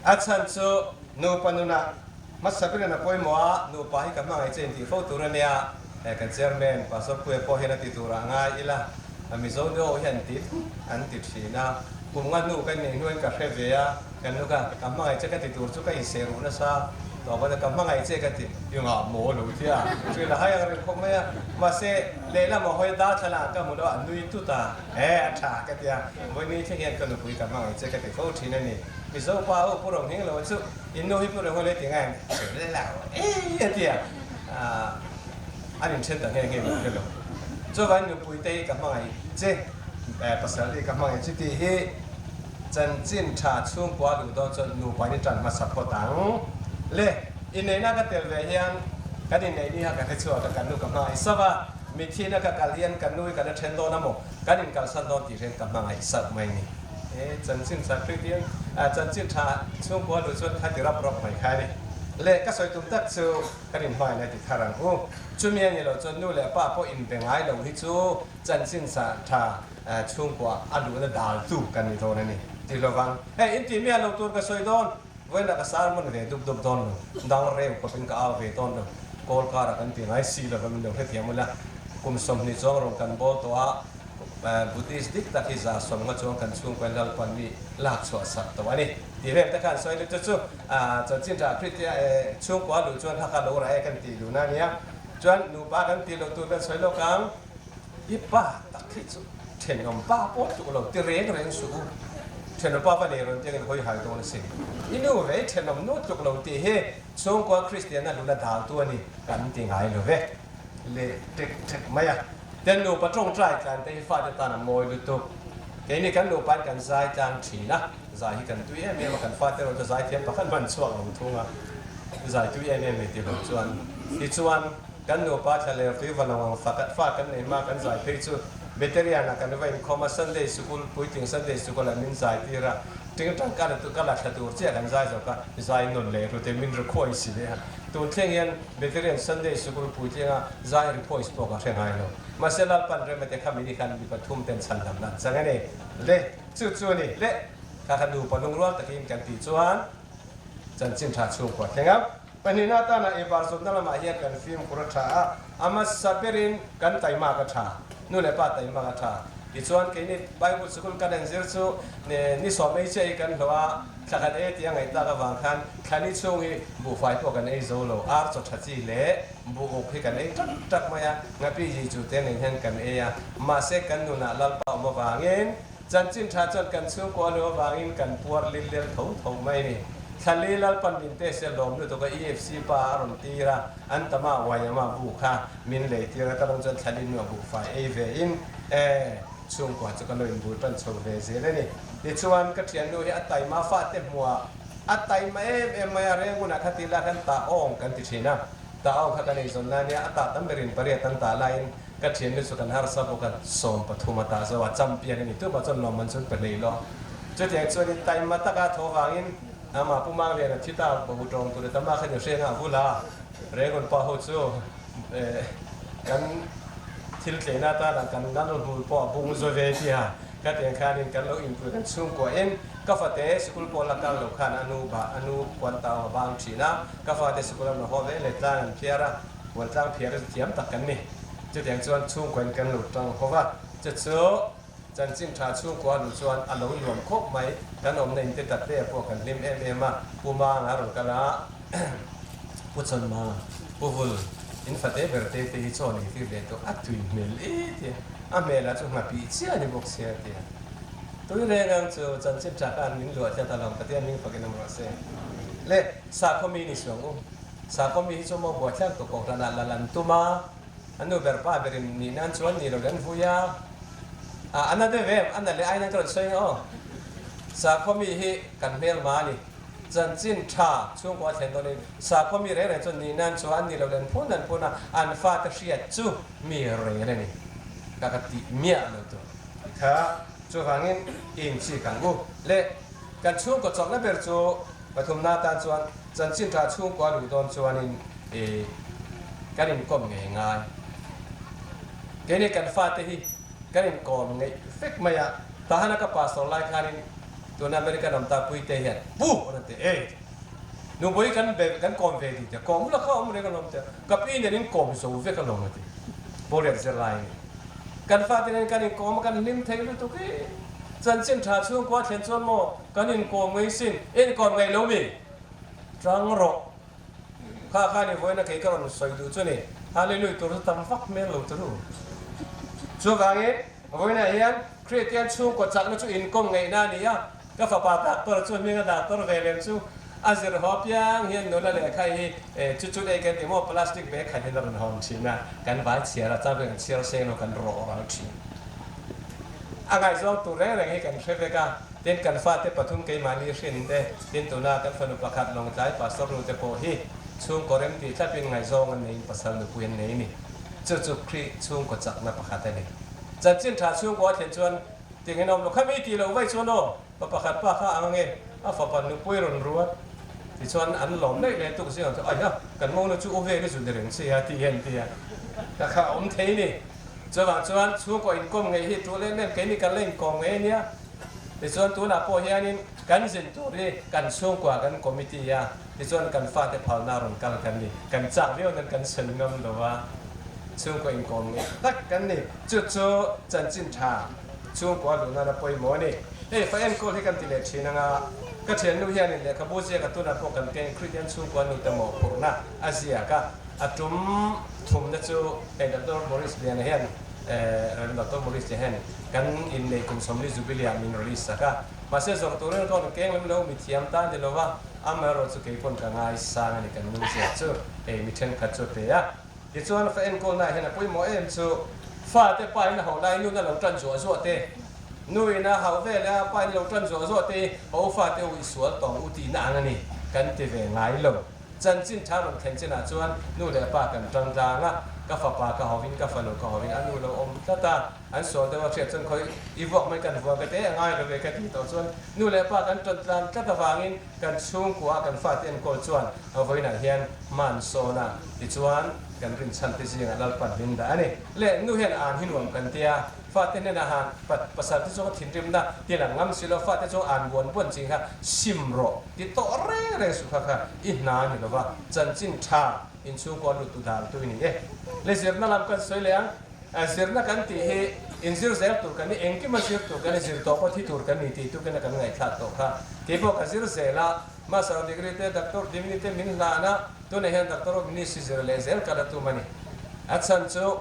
A chhan chu nupa nunah hmasa berin a pawimawh a, nupa hi ka hmangaih che intih fo tur a nia. Kan chairman Pastor Puia pawh hian a ti turah ngai ila, Mizo deuh hian ti an ti thin a, kum nga hnu ka neih hnuin ka hre ve a, Kan nu ka, ka hmangaih che ka ti tur chu ka inseh ruh nasa tawh bawk a, ka hmangaih che ka ti, i ngah maw lo tia hrilh a hai ang reng khawp mai a, mahse lehlam a hawi darthlalang ah ka hmu lo a, a nui tut a, he a tha ka ti a, vawiin thleng hian ka nupui ka hmangaih che ka ti fo thin a ni. Mizo pa ho Pu Ronghing lo chu in nu hi Pu Ronghing le ti ngai em? Hre lo e a ti a, an inthen ta nghe nghe lo hre lo. Chuvain nupui te hi ka hmangaih che, pasal hi ka hmangaih che tih hi chanchin tha chhungkua duh dawn chuan nupa in i tan hmasa phawt ang. Le, inneihna ka tel ve hian kan inneih ni kha ka hre chhuak a, kan nu ka hmangaih sauh a, mithiina ka kal hian kan nu hi ka la then dawn a maw, kan inkalsan dawn tih hian ka hmangaih sauh mai ni. He chanchin tha Kristian chanchin tha chhungkua luh chuan kha ti rap rap mai kha a ni. Le ka sawi tum tak chu kan inhmangaihna ti thar ang u. Chumi a ni lo chuan nu leh pa pawh inbe ngai lo hi chu chanchin tha chhungkua a luhna daltu kan ni dawn a ni ti lovang. Hei inti miah lo tur ka sawi dawn, vawiinah ka sermon ve dup dup dawn lo, dang reu khawpin ka au ve dawn lo, kawl karah kan ti ngai si lova min lo hrethiam ula, kum 20 chuang rawn kan bawl tawh a, Buddhist dik tak hi 150 chuang kan chhungkaw Lalpan mi lak chhuah sak tawh a ni. Tih vel te khan sawi lutuk chu chanchin tha Kritia chhungkua luh chuan haka lo rah e kan tih duhna a nia. Chuan nupa kan tih loh tur kan sawi lawk ang. I pa tak hi chu thenawm pa pawh tluk lo ti reng reng suh u. Thenawm pa va nei rawn tiangin hawi hai dawn a si. I nu ve i thenawm nu tluk lo tih hi chhungkua Kristiana luna daltu a ni kan ti ngai lo ve. Leh tek tek mai a. Kan nupa tawngtai tlan te hi fate tan a mawi lutuk. Keini kan nupain kan zai tlang thin a, zai hi kan tui em em a, kan fate erawh chu zai thiam pakhat hman chhuak lo thung a, zai tui em em ei ti lo chuan. Tichuan, kan nupa thla ler tui va lo ang fa fa kan nei hma kan zai phei chu Beterian ah kan va inkhawm a, Sunday sikul, puitling Sunday sikul ah min zai tir a, tingtang ka la ka la thla tur chiah kan zai zawk a, zai nawn leh rute min ri khuai si leh a. Tun thleng hian Beterian Sunday sikul puitlinga zai ri pawh pawh ka hre ngai lo. Mahse Lalpan Remete kha mini khan mi pathum ten chhan lam nan chang a ni. Le, chu chu a ni. Le, kha kha nupa lungrual takin kan tih chuan chanchin tha chhungkua thleng ang. Pahnihna atana eibar zawtna lamah hian kan fimkhur a tha a, a hmasa berin kan taimak a tha, nu leh pa taimak a tha. Tichuan keini Bible sikul kan enzir chu ni sawm ei chiah hi kan hlawh a, Thla khat ei tih a ngaihtlak avang khan thlani chhung hi buhfai pawh kan ei zo lo, ar chaw tha chi leh buh uk hi kan ei tak tak mai a, ngapi ji chu te nen hian kan ei a, mahse kan nunah Lalpa awm avangin chanchin tha chuan kan chhungkaw a lu avangin kan puar lil lel tho tho mai a ni. Thlali Lalpan min pe se lawm lutuk a EFC pa a rawn tir a, an tama uaiama bu kha min lei tir a, ka rawng chuan thlali nuah buhfai ei ve in e. Chhungkua chu ka lo inbul tan chho ve zel a ni. Tichuan, ka thiannu hi a taima fate hmuah a taima em em mai a, Rengunah kha ti la khan tah awng kan ti thin a. Tah awng kha kan eizawn lai nia, a tah tam berin pariat an tah laiin ka thiannu chu kan harsa bawk a, 13 a tah zo a, champion a ni. Tumah chuan lawmman chu an pe hlei lo. Chutiang chuanin taima taka a tho vangin amah Pu Mangliana thi ta bahu tawng tur leh tamah khan inhrenga a vul a, Rengun pa ho chu Kan thil tleina atana kan ngal hmul pawh a bung zo ve tia ka tiang khanin kan lo inpui kan chhungkuahin ka fate sikul pawh la kal lo khan a nu bah a nu puan tau a bang thin a, ka fate sikul an haw ve leh tlang an phiar a, puan tlang phiar chu thiam tak kan ni. Chutiang chuan chhungkuain kan lo tang ho va, chu chu chanchin tha chhungkua luh chuan a lo nuam khawp mai, kan awmna in te tak te pawh kan hlim em em a, Pu Manga a rawn kal a. Pu Chawnma, Pu Vul, in fate ber te te hi chaw nei tir leh tawh a tui hmel e tia a hmelah chu nghapih chiah a ni bawk sia tia tui reng ang chu chanchin tha khan min luah tlat alawm Pathian hming fakin awm rawh se. Le sakhaw mi ni suang u, sakhaw mi hi chu maw buaithlak tawh kohhranah la lan tum a, a nu ber pa berin nih nan chuan ni lo le an vui a, a a na deuh em, a na leh ain an ka rawn sawi ang aw, sakhaw mi hi kan hmelma a ni. Chanchin tha chhungkua thlen dawnin sakhaw mi reng reng chuan nih nan chuan an ni lo len phun an phun a, an fate hriat chu mi rel a ni. Ka ka tih miah lo tur. Kha chuvangin inchik ang u. Le kan chhungkaw chawlhna ber chu pathumna atan chuan chanchin tha chhungkua luh dawn chuanin i kan inkawm ngei ngai. Keini kan fate hi kan inkawm ngeih vek mai a, tahana ka pastor lai khanin Tuna American awm ta pui te hian pu an rawn ti ei nupui kan be kan kawm ve tih te kawm la kha awm reng alawm te ka pi nen in kawm zo vek alawm a ti Bawriat zir lai ni kan fate nen kan inkawm a kan hlim thei lutuk i chanchin tha chhungkua thlen chuan maw kan inkawm ngei sin inkawm ngei lo mi tang rawh Kha kha ni vawiina kei ka rawn sawi duh chu ni, Hallelui tur chu tam vak hmel lo turu. Chuvangin, vawiinah hian Kristian chhungkaw chakna chu inkawm ngaihna a ni a. Ka fapa doctor chu hming a doctor ve lem chu a zir haw piang hian nula lehkha hi chu chu ei kan ti maw plastic bag khat hian a rawn hawn thin a, kan vai chhiar a chang kan chhiar seng lo kan rawh ral thin. A ngaihzawng tur reng reng hi kan hre vek a, tin kan fate pathum keimahni hrin te, tin tuna kan fanu pakhat Lawngtlai Pastor nu te pawh hi chhungkaw rem tih thlapin ngaihzawng an neiin pasal nupui an nei ni. Chu chu Khrih chhungkaw chakna pakhat a ni. Chanchin tha chhungkaw a thlen chuan Tiangin awm lo kha mi tih loh vaih chuan aw, pa pakhat pa kha ang ange, a fapa nupui rawn ruat tichuan an lawm daih leh tuk zingah chuan aiha kan monu chu u vel i zu ni reng si a ti hian ti a, ka kha awm thei ni. Chuvang chuan chhungkaw inkawm ngei hi tul em em keini kan la inkawm ngei ania. Tichuan tunah pawh hianin kan zin tur hi kan chhungkua kan committee a, tichuan kan fate phalna rawn kal kan ni, kan chak viau nan kan sawi ngam lo a, chhungkaw inkawm ngei tak kan ni. Chu chu chanchin tha chhungkua luh nana pawimawh a ni. Hei fa enkawl hi kan ti leh thin anga ka thiannu hianin lehkhabu ziak a tunah pawh kan keng Kristian chhungkua nute mawhphurhna a ziak a, a tum thumna chu hei Doctor Maurice Liana hian Rev Doctor Maurice Liana hian kan innei kum 40 Jubilee ah min release sak a, mahse zawrh turin ka rawn keng lem lo, mithiam ta ni lova, amaherawh chu keipawn ka ngaisang a ni kan nu ziak chu hei mi thenkhat chu a pe a. Tichuan fa enkawlnaah hian a pawimawh em chu fate pa in a hauh lai nun a lo tan zuah zuah te, nu in a hauh vel a pa in a lo tan zuah zuah te hi ho fate u i sual tawng u tihna ang a ni kan ti ve ngai lo. Chanchin tha rawn thlen chinah chuan nu leh pa kan tang tlang a, ka fapa ka hauhin ka fanu ka hauhin a nu lo awm tlat a, an sual deuh a hriat chuan khawi i vuak mai kan vuak e te a ngai lo ve ka tih tawh chuan nu leh pa kan tan tlan tlat avangin Kan chhungkua kan fate enkawl chuan a vawiinah hian hman sawn a, tichuan kan rinchhan te zingah Lalpan min dah a ni. Le nu hian an hi nuam kan tia, fate hnenah han pasal te chu ka thinrimna ti lang ngam si lo, fate chu an buan buan ching kha sim rawh ti tawh reng reng suh kha kha i hna a ni lova, chanchin tha inchhungkua lut tu dan tu i ni e. Le zirna lam kan sawi leh ang. Zirna kan tih hi inzir zel tur kan ni, engkima zir tur kan ni, zir tawh pawh thi tur kan ni tih tukin a kan ngaihthlak tawh kha. Kei pawh ka zir zel a, Master degree te, Doctor degree te min hlan a, tunah hian Doctor of Ministry zir leh zel ka la tum a ni. A chhan chu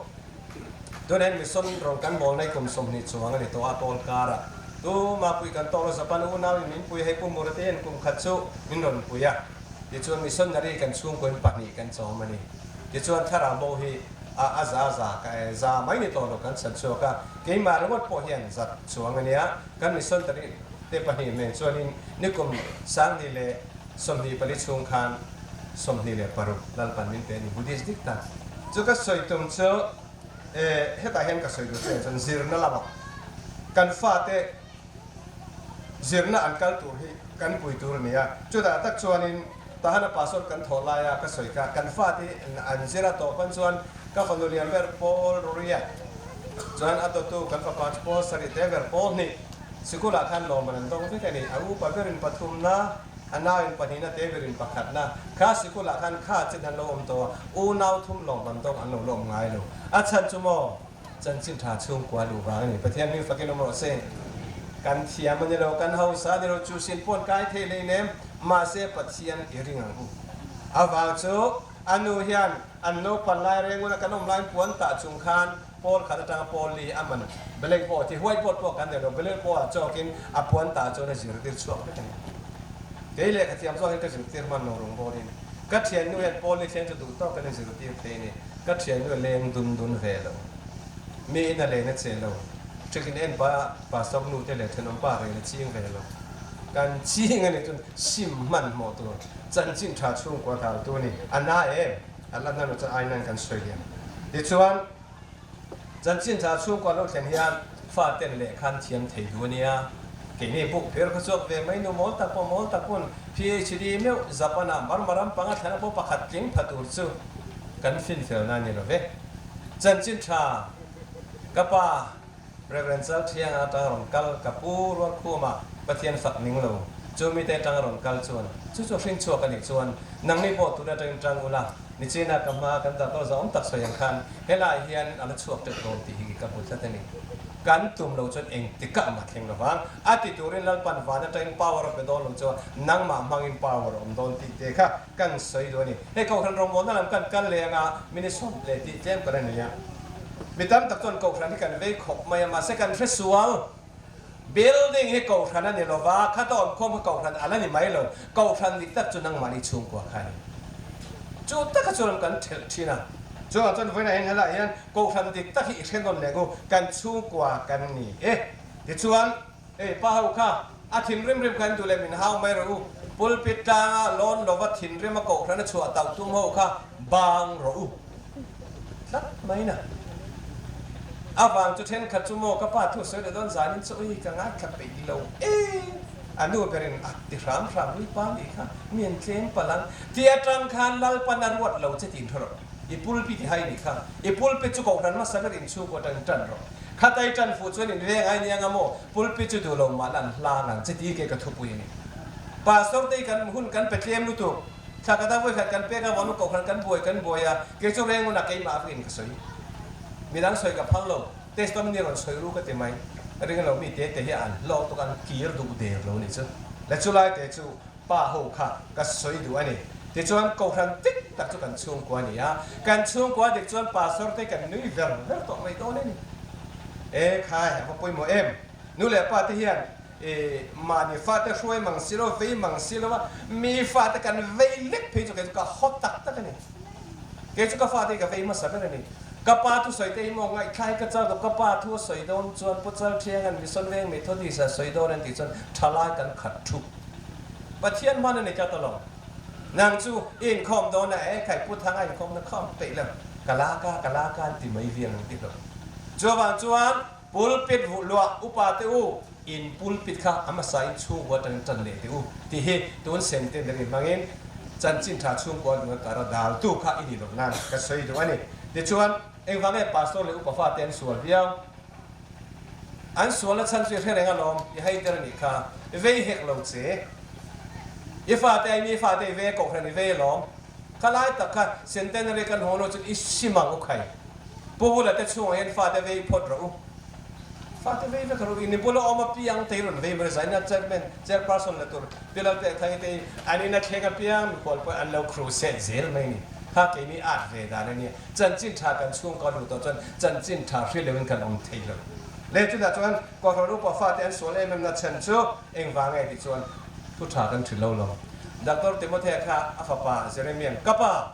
tunah hian mission rawn kan bawl nai kum 20 chuang a ni tawh a, Paul karah tuma pui kan tawk lo, Japan unau in min pui a, hei Pu Mura te hian kum khat chu min rawn pui a, tichuan missionary kan chhungkaw in pahnih kan chawm a ni. Tichuan thlarau bo hi a a za za ka e za mai ni tawh lo kan chhan chhuak a, keimah ringawt pawh hian zat chuang a nia, kan missionary te pahnih nen chuanin nikum 2024 chhung khan 26 Lalpan min pe a ni, Buddhist dik tak chu ka sawi tum chu e hetah hian ka sawi duh che chuan zirna lamah kan fate Zirna an kal tur hi kan pui tur a ni a, chutah tak chuanin Tahana Pastor kan thawh laia ka sawi kha kan fate an zir a tawh pawn chuan ka fanu lian ber Paul Ruriat chuan a dawttu kan fapa chu Paul sarih te ber Paul hnih sikulah khan lawmman an dawng vek a ni. A upa berin pathumna, a nauin pahnihna te berin pakhatna kha sikulah khan kha chin an lo awm tawh a, unau thum lawmman dawng an lo la awm ngai lo. A chhan chu maw? Chanchin tha chhungkua luh vang a ni. Pathian hming fakin awm rawh se. Kan thiam a ni lo, kan hausa a ni lo, chu sin pawn kai thei hlei nem, mahse Pathian i ring ang u. A vang chu a nu hian an naupan lai renguna kan awm laiin puan tah chung khan pawl khat atanga pawl li a man belek pawh thi whiteboard pawh kan nei lo, belek pawh ah chawkin a puan tah chuan a zirtir chhuak vek a ni. Kei lehkha thiam zawk hian ka zirtir hman lo rawngbawlin ka thiannu hian pawl li thleng chu duh tawkin a zirtir thei a ni. Ka thiannu a leng dun dun ve lo. Mi in a len a che lo. Ṭhikin en pa pastor nu te leh thenawm pa rel a ching ve lo. Kan ching a nih chuan sim hman hmawh tur chanchin tha chhungkua dal tu a ni. A na em? A la na lo chuan ai nan kan sawi liam. Tichuan chanchin tha chhungkua lo thlen hian fa ten leh khan thiam thei duh a nia. Keini buk phir kha chuak ve mai nu mawl tak pawh mawl tak hun PhD meuh Japan ah Burma ram panga thlana pawh pakhat tling pha tur chu kan finfelna a ni lo ve. Chanchin tha ka pa Rev. Chalthianga atanga rawn kal ka pu Rualkhuma Pathian fak ning lo chu mite atanga rawn kal chuan chu chu hring chhuak a nih chuan nangni pawh tun atangin tang ula nichina ka hma kan doctor zawng tak sawi ang khan helai hian a la chhuak teuh dawn tih hi ka hmu tlat a ni. Kan tum lo chuan engtikah mah thleng lo vang. A ti turin Lalpan van atangin power a pe dawn lo chuan nangmah hmangin power a awm dawn tih te kha kan sawi duh a ni. Hei Kohhran rawngbawlna lam kan kal leh anga minute sawm leh tih tlem kan a nei a. Mi tam tak chuan Kohhran hi kan vei khawp mai a, mahse kan hre sual. Building hi kohhran a ni lo va, khata awmkhawm kha kohhran a la ni mai lo. Kohhran dik tak chu nangmahni chhungkua kha a ni. Chu taka chuan kan thelh thin a. Chuvang chuan vawiinah hian helaiah hian kohhran dik tak hi i hre nawn leh ngu, kan chhungkua kan ni e. Tichuan, hei pa ho kha a thinrim rim kha an duh leh min hau mai rawh u. Pulpit tlanga lawn lova thinrim a kohhran a chhuah tauh tum ho kha bang rawh u. Tlat mai na. A vang chu thenkhat chu maw ka pa thu sawi leh dawn zanin chu ui ka ngaithla peih lo e a nu berin a ti hram hram ui pa nih kha mi an tlem palh ang ti atang khan Lalpan a ruat lo che tiin hre rawh i pulpit i hai nih kha i pulpit chu kohhran hmasa ber inchhungkaw atangin tan rawh khatai tan fuh chuan in veng ai nia nga maw pulpit chu duh lo mahla an hlang ang che ti ke ka thupui a ni Pastor te kan hun kan pe tlem lutuk. Thla ka dang vawikhat kan pek a, vawnu kohhran kan buai kan buai a, kei chu reng hunah keimah vek in ka sawi. Midang sawi ka phal lo, testimony rawn sawi ru ka ti mai. Ring lo mi te te hi an hlawk tuk an kir duh der lo nih chu. Le chulai te chu pa ho kha ka sawi duh a ni. Tichuan kohhran dik tak chu kan chhungkua a ni a, kan chhungkua dik chuan pastor te kan nui ver ver tawh mai dawn a ni. E khai a va pawimawh em! Nu leh pa te hian I mahni fate hruai mang si lo, vei mang si lo a, mi fate kan vei lek phei chu kei chu ka haw tak tak a ni. Kei chu ka fate hi ka vei hmasa ber a ni. Ka pa thusawi te hi maw ngaihthlai hi ka chal dawk, ka pa thu a sawi dawn chuan Pu Chalthianga'n Mission Veng Methodist a sawi dawn an tih chuan thalai kan khat thup. Pathian hman a ni tlat alawm. Nang chu i inkhawm dawn a, e khai Pu Thanga inkhawmna khawm peih lo, ka la ka, ka la ka an ti mai vial ang ti hlawm. Chuvang chuan Pulpit ruh luah upa te u, in pulpit kha a hmasa in chhungkua atangin tan leh teh u tih hi tun centenary hmangin chanchin tha chhungkua duh kara daltu kha i nih loh nan ka sawi duh a ni. Tichuan, engvang nge pastor leh upa fate an sual viau? An sualna chhan chu i hre reng alawm, i haider a nih kha, vei hek lo che. I fate ai mi fate i vei a kohhran i vei alawm. Khalai tak kha centenary kan haw lo chuan i sim ang u khai. Pu Vula te chhungah hian fate vei phawt rawh u. Fate vei vek rawh u. In bula awm apiang te hi rawn vei mai zaina chairman, chairperson la tur Pilal te Thangi te hi an in a thleng apiang mikhual pawh an lo crusade zel mai ni. Kha keini at ve dan a nia. Chanchin tha kan chhungkaw luh tawh chuan chanchin tha hri loin kan awm thei lo. Leh chutah chuan Kohhran upa fate an sual em em na chhan chu engvang nge tih chuan thu tha kan hrilh lo lo. Doctor Timothea kha a fapa Jeremia'n, Ka pa,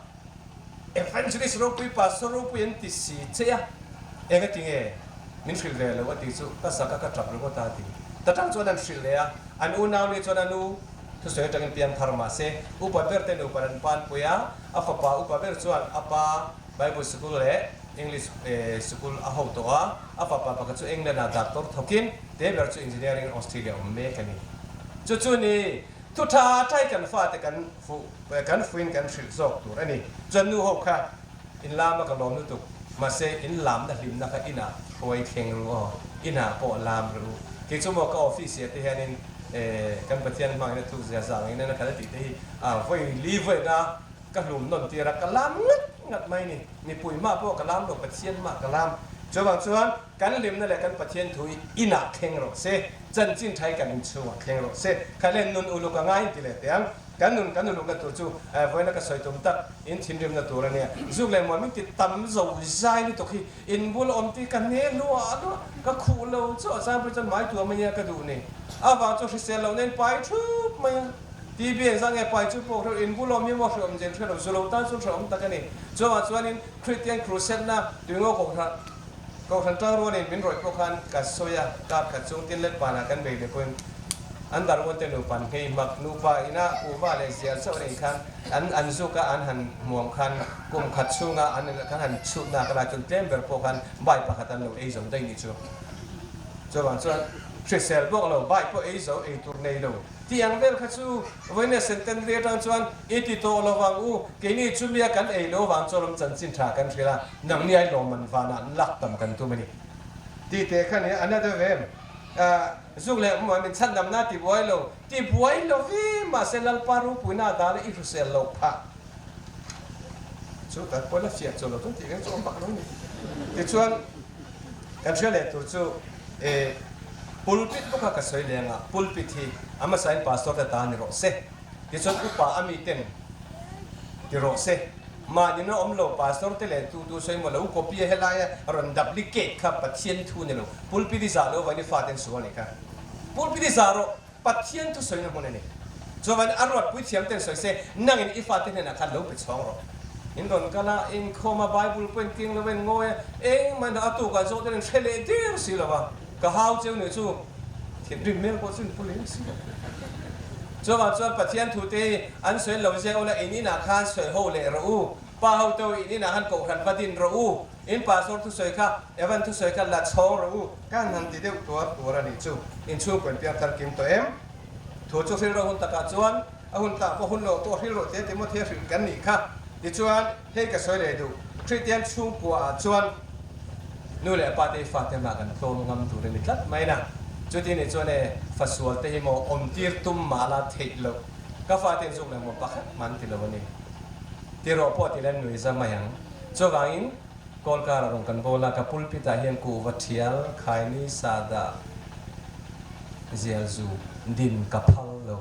Evangelist ropui, Pastor ropui an ti si che a, eng a ti nge min hrilh ve lo a tih chu ka zak a ka tap ringawt a a ti. Ta tang chuan an hrilh leh a, an unau ni chuan a nu thusawi atangin piang thar mah se, upa ber te nupa an panpui a, a fapa upa ber chuan a pa Bible sikul leh English sikul a ho tawh a, a fapa pakhat chu England ah doctor thawkin te ber chu engineering Australia awm mek a ni. Chu chu ni thu tha thai kan fate kan fuh kan fuin kan hrilh zawk tur a ni. Chuan nu ho kha in lam a ka lawm lutuk mahse in lamna hlimna kha inah hruai thleng ru aw, inah pawh lam ru. Kei chu maw ka office ah te hianin kan Pathian hmangin a thuk zia zang in a kal a tih te hi a vawi li vawiin a Ka hlum nawn tir a, ka lam ngat ngat mai ni. Mipui mah pawh ka lam lo, Pathian mah ka lam. Chuvang chuan kan hlimna leh kan Pathian thu hi inah thleng rawh se, chanchin tha hi kan inchhungah thleng rawh se. Kha len nun uluk a ngai inti leh teh ang. Kan nun kan ulukna tur chu vawiina ka sawi tum tak in thinrimna tur a nia. Zuk leh muan min ti tam zo zai lutuk hi in bul awm tih ka hne hluah hluah, ka khuh lo chu a zangpui chuan mai tuam a nia ka duh ni. Avang chu hrisel loh nen pai thup mai a. TB engzah nge pai chu pawh hreuh in bul awm hi maw hrehawm zen hre lo, zu lo tan chuan hrehawm tak a ni. Chuangah chuanin Kristian crusade na tuingo kohhran kohhran tang rualin min rawih pawh khan ka sawi a, kar khat chung tin let panah kan bei leh pawhin an dar uan te nupa an nghei hmak, nupa ina kuhva leh zial chauh an ei khan an an zuk a an han hmuam khan kum khat chhunga an kan han chhut nak lai chuan tlem ber pawh khan bai pakhat an lo ei zo daih ni chu. Chuvang chuan hrisel bawk lo, bai pawh ei zo ei tur nei lo. Tih ang vel kha chu vawiin centenary atang chuan i ti tawh lo vang u, keini chu mia kan ei lo vang chuan awm chanchin tha kan hrilh a, nangni ai lawmman vanah lak tam kan tum a ni. Tih teh kha nia, a na deuh em? Zuk leh hmuh min chhandamna ti buai lo, ti buai lo vi, mahse Lalpa ropuina a dal a i hrusel loh phah. Chu tak pawn a fiah chu lo chuan tih reng chu awm bak lo a ni. Tichuan kan hria leh tur chu e pulpit bawk a ka sawi leng a, pulpit hi a hmasain pastor te ta ni rawh se, tichuan upa a mi ten ti rawh se, mahni na awm lo pastor te leh tu tu sawi maw lo copy a helai a rawn duplicate kha Pathian thu ni lo, pulpit i zah lo vain i faten sual a nih kha. Pulpit hi zah rawh, Pathian thusawina hmun a ni. Chuan a ruatpui thiam ten sawi se, nangin i fate hnenah khan lo pe chhawng rawh. In rawn kal a, inkhawm a, Bible pawh in keng lo a, in ngawi a, engmah in a tukah zawh ten in hre leh der si lo a, ka hau cheu nih chu thinrim hmel pawh chu in pu lem si lo. Chuvang chuan Pathian thute hi an sawi lo zia ula in inah khan sawi ho leh rawh u, pa ho te u in inah khan kohhran va din rawh u, in pastor thusawi kha Evan thusawi kha la chhawng rawh u, kan han ti deuh tuar tuar a nih chu, inchhungkaw in piangthar kim tawh em? Thu chu hrilh rawh hun takah chuan a hun tah pawh hun loh pawh hrilh rawh tia Timothea hrilh kan nih kha. Tichuan, hei ka sawi leh duh, Kristian chhungkua ah chuan nu leh pa te hi fate mah kan tlawm ngam tur a ni tlat mai na. Chuti nih chuan e, fa sual te hi maw awm tir tum mah la theih loh, ka fate in zuk leh maw pakhat mah an ti lo a ni. Ti rawh pawh ti len nui za mai ang. Chuvangin, Kawlkar a rawn kan bawl a, ka pulpit ah hian kuhva thial, khaini, sahdah, zialzu, din ka phal lo.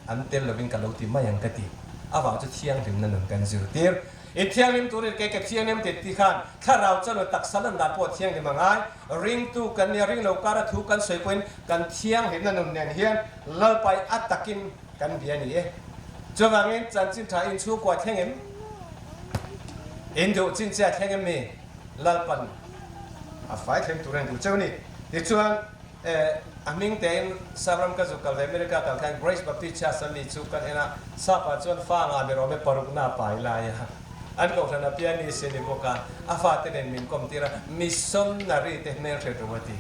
An tel lovin ka lo ti mai ang ka ti. Avang chu thianghlimna nun kan zirtir. I thianghlim turin kei ka thianghlim ti ti khan thlarau chuan taksa lan dan pawh a thianghlim a ngai. Ringtu kan nia ring lo kara thu kan sawi pawhin kan thianghlimna nun nen hian Lalpai a takin kan bia ni e. Chuvangin chanchin tha inchhungkua thleng em? In duh chinchia thleng em mi? Lalpan a fai thleng tur a ni duh cheu ni. Tichuan a hming tein Sapram ka zuk kal ve America kal khan Grace Baptist Church a mi chu kan en a, Sapa chuan fa nga ber awm e parukna a pai lai a, an kohhran a pian ni si ni bawk a, a fate nen min kawm tir a, missionary te hmelhriat ru a ti.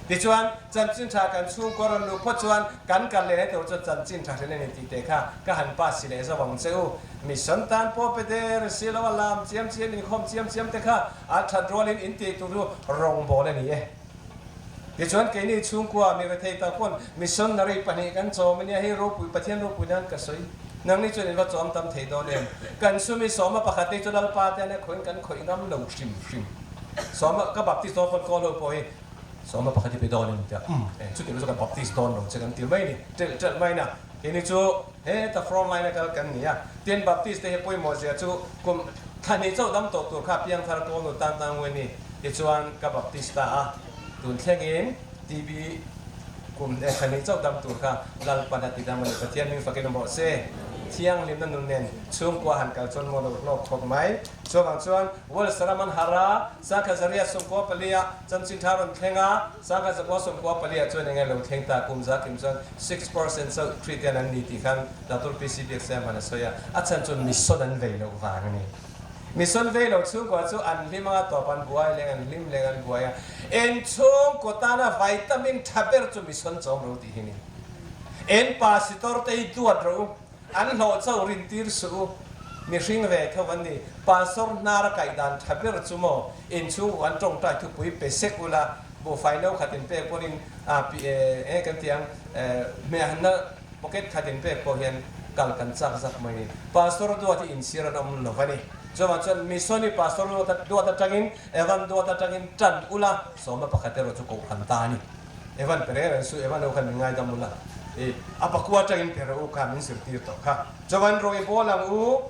Tichuan, chanchin tha kan chhungkaw rawn luh phawt chuan kan kal leh tur chu chanchin tha hrilh a ni tih te kha ka han pass leh zo ang che u. Mission tan pawh pe der si lo a lam chiam chiam inkhawm chiam chiam te kha a that rualin in tih tur chu rawngbâwl a ni e. Tichuan, keini chhungkua mi rethei tak pawn missionary pahnih kan chawm a nia, hei ropui Pathian ropui nan ka sawi. Nangni chuan in va chawm tam thei dawn em? Kan sumi sawma pakhat te chu Lalpa te ania khawiin kan khawih ngam lo hrim hrim. Sawma ka baptist dawn pawn kawl ho pawh hi Sawma pakhat hi pe dawn em tia umm e chutiang chu kan baptist dawn lo che kan ti mai ni ṭelh ṭelh mai na keini chu heta front line a kal kan ni a tin baptist te hi pawimawh zia chu kum thla hnih chauh dam tawh tur kha piangthar kawl nu tan tan ngawih ni tichuan ka baptist ta a tun thlengin TB kum e thla hnih chauh dam tur kha Lalpan a ti dam a ni Pathian hming fakin awm rawh se thianghlimna nun nen chhungkua han kal chuan maw lo hlawk khawp mai. Chuvang chuan Wales ram an harh a, Sangha Zaria 94 ah chanchin tha rawn thleng a, Sangha zakua 94 ah chuan enge lo thleng ta kum za kim chuan 6% chauh Kristian an ni tih khan Doctor PC Biaksiamhan a sawi a, a chhan chuan mission an vei loh vang a ni. Mission vei lo chhungkua chu an hlim anga tawp an buai leng an hlim leng an buai a, en chhungkaw tana vitamin tha ber chu mission chawm ro tih hi ni. En pasitor te hi duat ro u. An hlawh chauh rintir suh u. Mihring ve tho an ni. Pastor hnar a kaih dan tha ber chu maw? Inchhung u an tawngtai thupui pe sek ula, buhfai no khat in pek pawhin a pi e enge kan tih ang hmehhanna pocket khat in pek pawh hian kal kan chak zak mai ni. Pastor duat hi inchhir an awm lo va ni. Chuvang chuan Missionary Pastor duat atangin Evan duat atangin tan ula, sawma pakhat erawh chu kohhran ta a ni. Evan Pereira chu Evan ho khan min ngaidam ula, i a pakua atangin Pereira u kha min zirtir tawh kha. Chuan rawh i bawl ang u,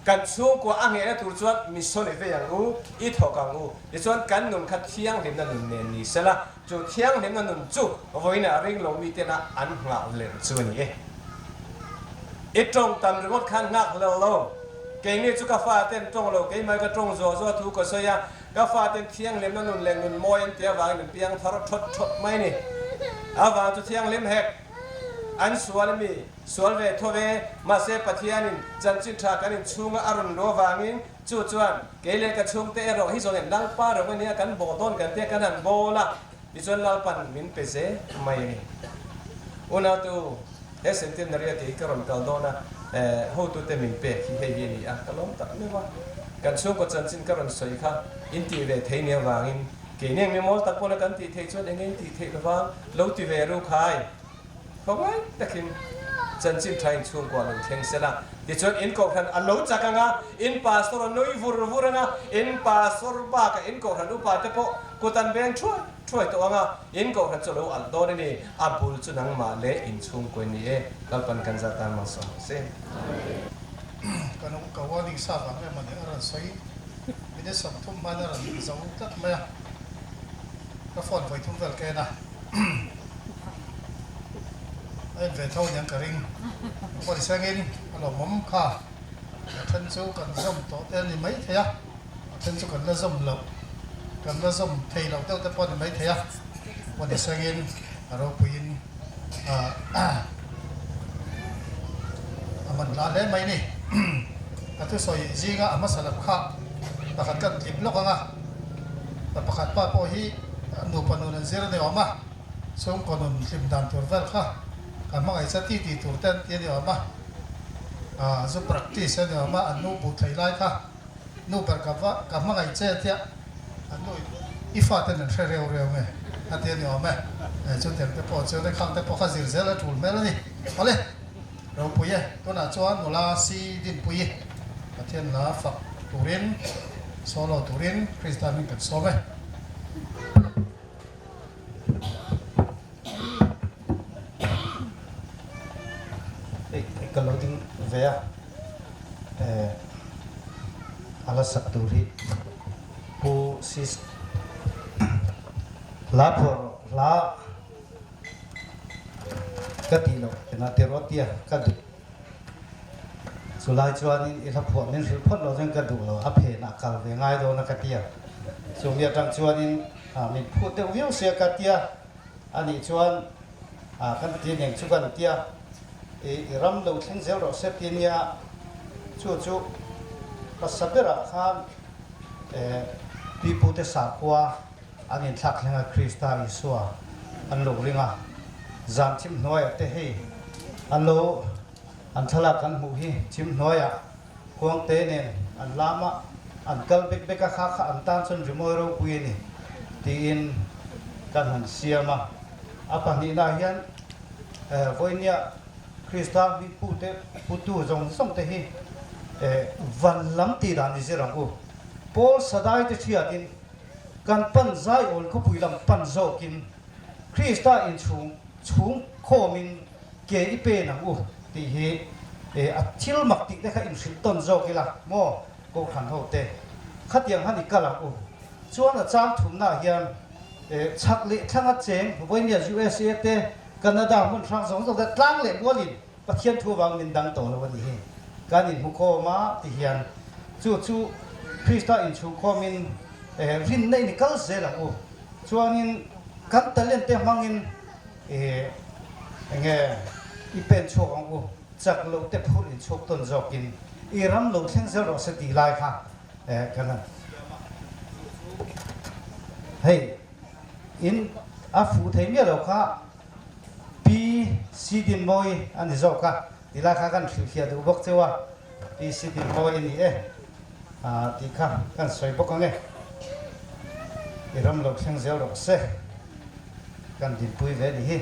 kan chhungkua a nghehna tur chuan mission i vei ang u, i thawk ang u. Tichuan kan nun kha thianghlimna nun nen ni sela, chu thianghlimna nun chu vawiinah ring lo mitena an nghah lerh chu a ni e. I tawng tam ringawt khan nghak hlel lo. Keini chu ka faten tawng lo, keimah ka tawng zuah zuah thu ka sawi a, Ka faten thianghlimna nun leh nun mawi an ti avangin min piang thar thawt thawt mai ni. Avang chu thianghlim hek an sual mi, sual ve tho ve, mahse Pathianin chanchin tha kan inchhunga a rawn luh avangin chu chuan kei leh ka chhungte erawh hi zawng in Lalpa reng ania kan bawl dawn kan tia kan han bawl a, tichuan Lalpan min pe zel mai a ni. Unautu, he centenary a kei ka rawn kal dawn a, hotute min pek hi hei hi a ni a, ka lawm tak meuh a. Kan chhungkaw chanchin ka rawn sawi kha in tih ve thei nia vangin keini ang mimawl tak pawna kan tih theih chuan enge in tih theih lovang lo ti ve ru khai. Khawngaih takin chanchin tha in chhungkua lo thleng sel a, tichuan in kohhran a lo chak ang a, in pastor a nui vur vur ang a, in pastor bakah in kohhran upa te pawh kut an veng thuai thuai tawh ang a, in kohhran chu a lo alh dawn a ni, a bul chu nangmah leh in chhungkua in ni e, Lalpan kan zat tan malsawm ang se. Ka nung ka warning sa vang em ani a rawn sawi minute 30 hmain a rawn zo tlat mai a, ka phone vawi thum vel ka en a. A en ve tho aniang ka ring. Pawi sengin a lawmawm kha. A then chu kan zawm tawh te a ni mai thei a, a then chu kan la zawm loh, kan la zawm thei loh deuh te pawh a ni mai thei a. Pawi sengin a ropuiin a man hla hle mai ni. Ka thusawi zinga a hmasa lam kha pakhat kan tlip lawk ang a, pa pakhat pa pawh hi nupa nun an zir a ni awm a. Chhungkaw nun hlim dan tur vel kha ka hmangaih cha ti ti tur te an ti a ni awm a, ah zu practice a ni awm a, an nu buh thei lai kha nu ber ka va ka hmangaih che tia an nu i fa ten an hre reu reu nge a ti a ni awm e, chutiang te pawh chuan khang te pawh kha zir zel a tul hmel a ni. Awle ropui e, tunah chuan nula si Dinpuii Pathian la fak turin solo turin Krista hming kan sawm e. Ka lo ding ve a, a la sak tur hi Pu Sis hla phuah rawh hla ka tih loh engah ti rawh tia ka duh. Chulai chuanin i hla phuah min hrilh phawt loh chuan ka duh lo, a phenah kal ve ngai dawn a ka ti a. Chumi atang chuanin min phut deuh viau sia ka ti a, anih chuan kan ti nen chu kan ti a, i ram lo thleng zel rawh se ti nia, chu chu hmasa berah khan pipute sakhua An inthlak thleng a Krista Isua an lo ring a, zan thim hnuaiah te hei an lo an thlalak kan hmuh hi thim hnuaiah khuangte nen an lam a, an kal bek bek a, kha kha an tan chuan rimawi ropui a ni tiin kan han siam a. A pahnihnaah hian vawinia Krista hmingpute putu zawng zawng te hi van lam tih dan i zir ang u. Paul Sadai te hriatin Kan pan Zion khawpui lam pan zawkin Krista inchhung chhung khawmin ke i pen ang u tih hi a thil mak tih te kha inhrilh tawn zawk ila maw Kohhran ho te khatiang han i kal ang u. Chuan a chang thumnaah hian chhak leh thlanga cheng Vawinia USA te Canada hmun hrang zawng zawng te tlang leh mualin Pathian thu avang min dang tawh lo a nih hi. Kan inhmu khawm a ti hian chu chu Krista inchhung khawmin rinna in i kal zel ang u. Chuanin kan talent te hmangin enge i pen chhuak ang u, chak loh te phurh inchhuak tawn zawkin i ram lo thleng zel rawh se tih lai kha kan han siam a. Chu chu hei in a fuh thei miah lo kha. Pi Sidinmawi a ni zawk a, ti lai kha kan hrilhfiah duh bawk cheu a, Pi Sidinmawi a ni e tih kha kan sawi bawk ang e. I ram lo thleng zel rawh se, kan dinpui ve ni hi.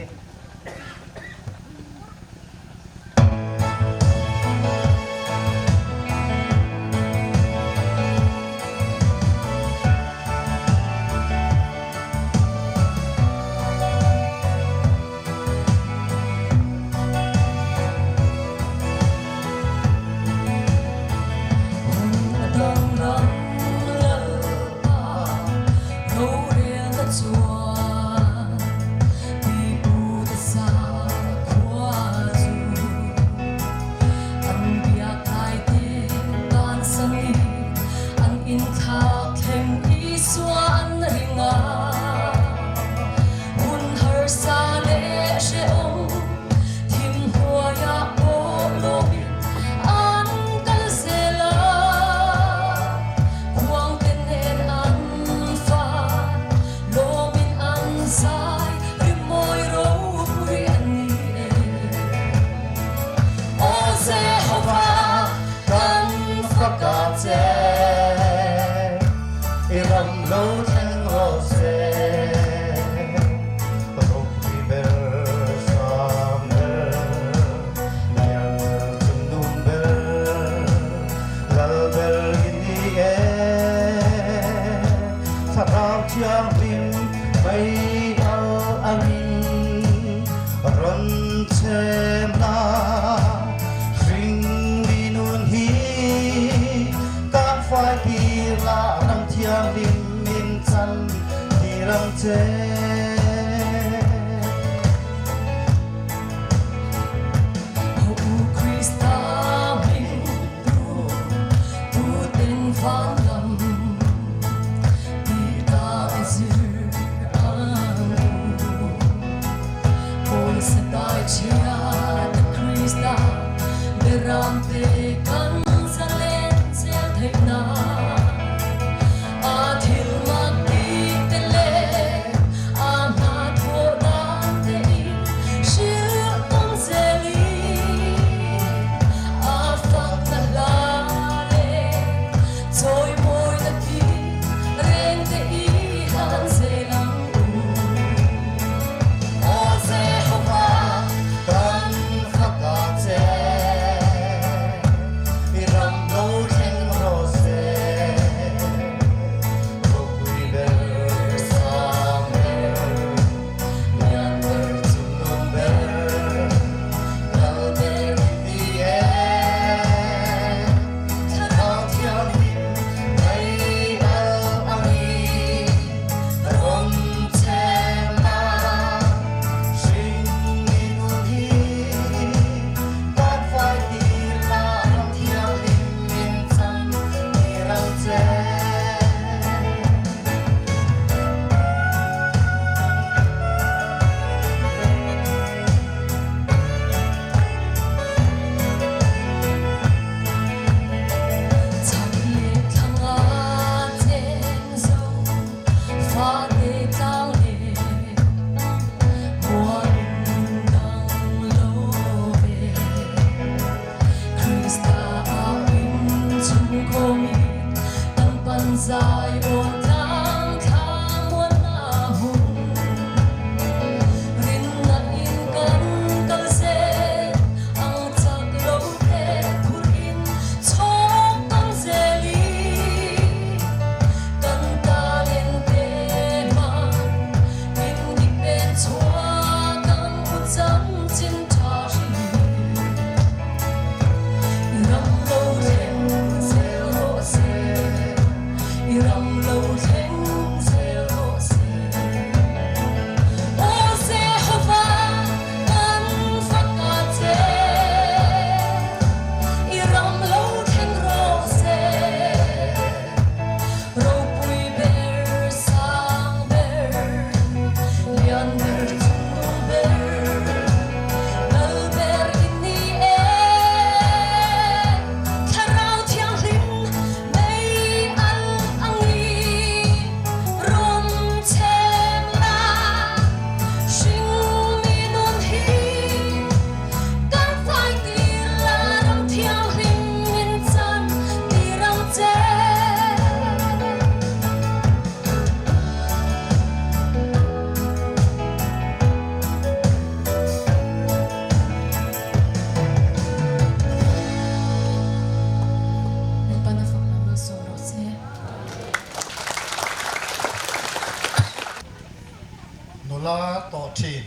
Nula tawh thin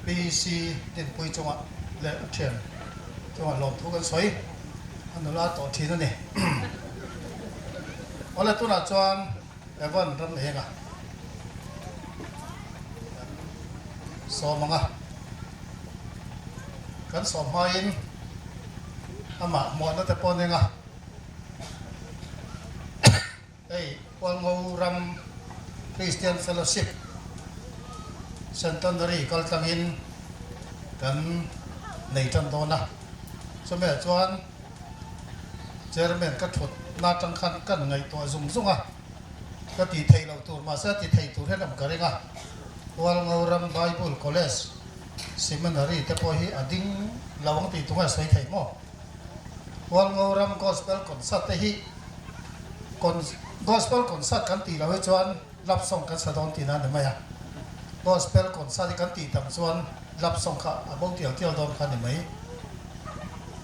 PC Dinpui chungah leh a thian chungah lawmthu kan sawi a nula tawh thin a ni. Awle tunah chuan Evan ram enga kan sawm ang a, kan sawm hmain amah hmuahna te pawh an eng a. Hei Hualngo ram Christian Fellowship Centenary kal tlangin kan nei tan dawn a, chumi ah chuan Chairman ka thut na atang khan kan ngaihtuah zung zung a, ka tih theih loh tur mahse a ti thei tur hian awm ka ring a, Hualngo ram Bible College Seminary te pawh hi a ding lo ang tih tunge sawi theih maw? Hualngo ram Gospel Concert te hi Gospel Concert kan tih loh hi chuan love song kan sa dawn tihna a ni mai a. Gospel Concert hi kan tih tam chuan love song kha a bo tial tial dawn kha a ni mai.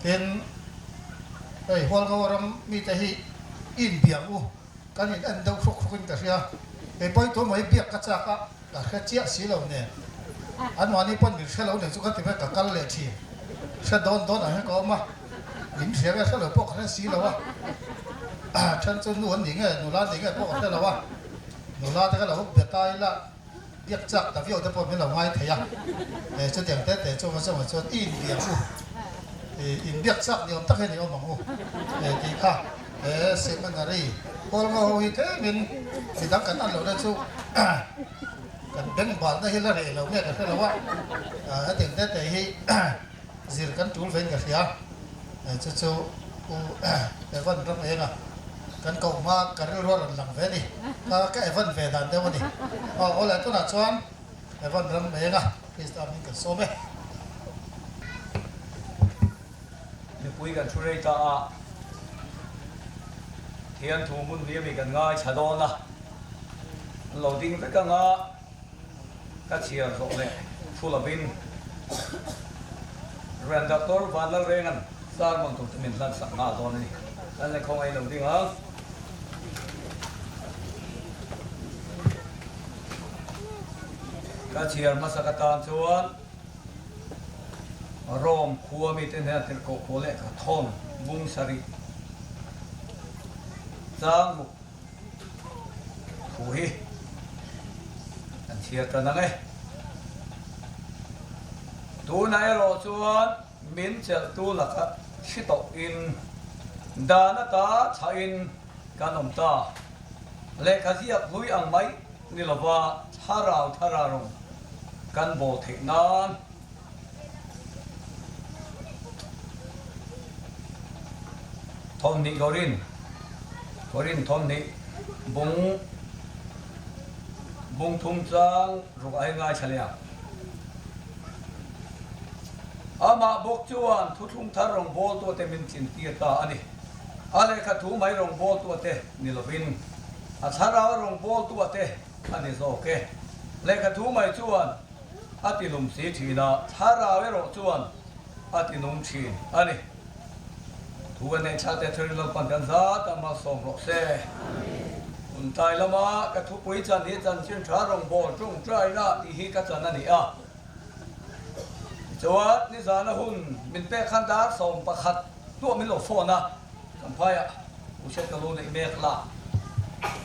Tin, hei Hualngo ram mite hi i inbiak u, kan in en deuh hruk hruk in ka hria. Kei pawh hi tuemaw hi biak ka chak a. Ka hre chiah si lo nen. An mahni pawn min hre lo nen chu ka ti mai ka kal leh thin. Hre dawn dawn ang hian ka awm a, min hria nge hre lo pawh ka hre si lo a. Then chu nu an ni nge nula an ni nge pawh ka hre lo a. Nula te ka lo be ta ila biak chak ta viau te pawh min lo ngai thei a. Chutiang te te chu chuan chuan i inbiak u, inbiak chak ni awm tak hian i awm ang u tih kha. He seminary Kawlngo ho hi tlemin midang kan an lohna chu kan beng balna hi la reh lo nge ka hre lo a, hetiang te te hi zir kan tul vein ka hria. Chu chu Pu Evan ram enga kan koh hma ka rilru a rawn lang ve a ni. Ka Evan ve dan deuh a ni. Aw awle tunah chuan Evan ram enga Krista hming kan sawm e. Mipui kan thu rei ta a, Thian thu hmun hliam hi kan ngaithla dawn a, an lo ding vek ang a, ka chhiar zawh leh thu lovin Rian Doctor Vanlalrenga'n sermon tur chu min hlan sak nghal dawn a ni. Kan le khawngaih lo ding ang. Ka chhiar hmasa ka tan chuan. Rome khua mite hnena tirhkoh pawl leh ka thawn bung sarih chang ruk thu hi kan chhiar tan ang e. Tunah erawh chuan min chelhtu laka hri tawhin dan ata chhahin kan awm ta. Lehkha ziak hlui ang mai Ni lova thlarau thara rawng kan bawl theih nan. Thawmhnih Korin, Korin thawmhnih bung bung thum chang ruk ah hian ngaithla leh ang. Amah bawk chuan thuthlung thar rawng bawltuate min tlintir ta a ni. A lehkha thu mai rawng bawltuate ni lovin a thlarau rawngbawltu te a ni zawk e. Lehkha thu mai chuan a ti lum si thin a, thlarau erawh chuan a ti nung thin a ni. Thu a neih thla te thurin Lalpan kan zat a malsawm rawh se. Hun tlai lama ka thupui chan hi chanchin tha rawngbâwl tawngtaina tih hi ka chan a ni a. Tichuan nizana hun min pek khan dar 11 hnuah min lo phone a. Kan phaiah u hriat ka lo neih mek la,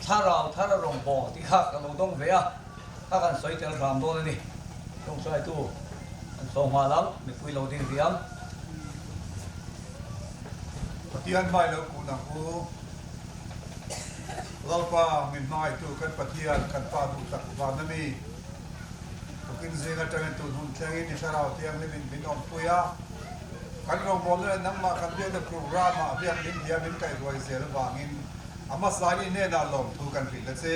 thlarau thar a rawn bawl tih kha ka lo dawng ve a, ka kan sawi tel hram dawn a ni. Tawngtaitu an saw nghal ang, mipui lo ding rih ang. Pathian hmai lo kun ang u. Lalpa min hmangaihtu kan Pathian, kan Pa duh tak van a mi. Tukin zing atangin tun hun thlengin i thlarau thianghlimin min awmpui a. Kan rawngbawlna leh nangmah kan biakna programme-ah biak min hia min kaihruai zel avangin a hmasain i hnenah lawmthu kan hrilh a che.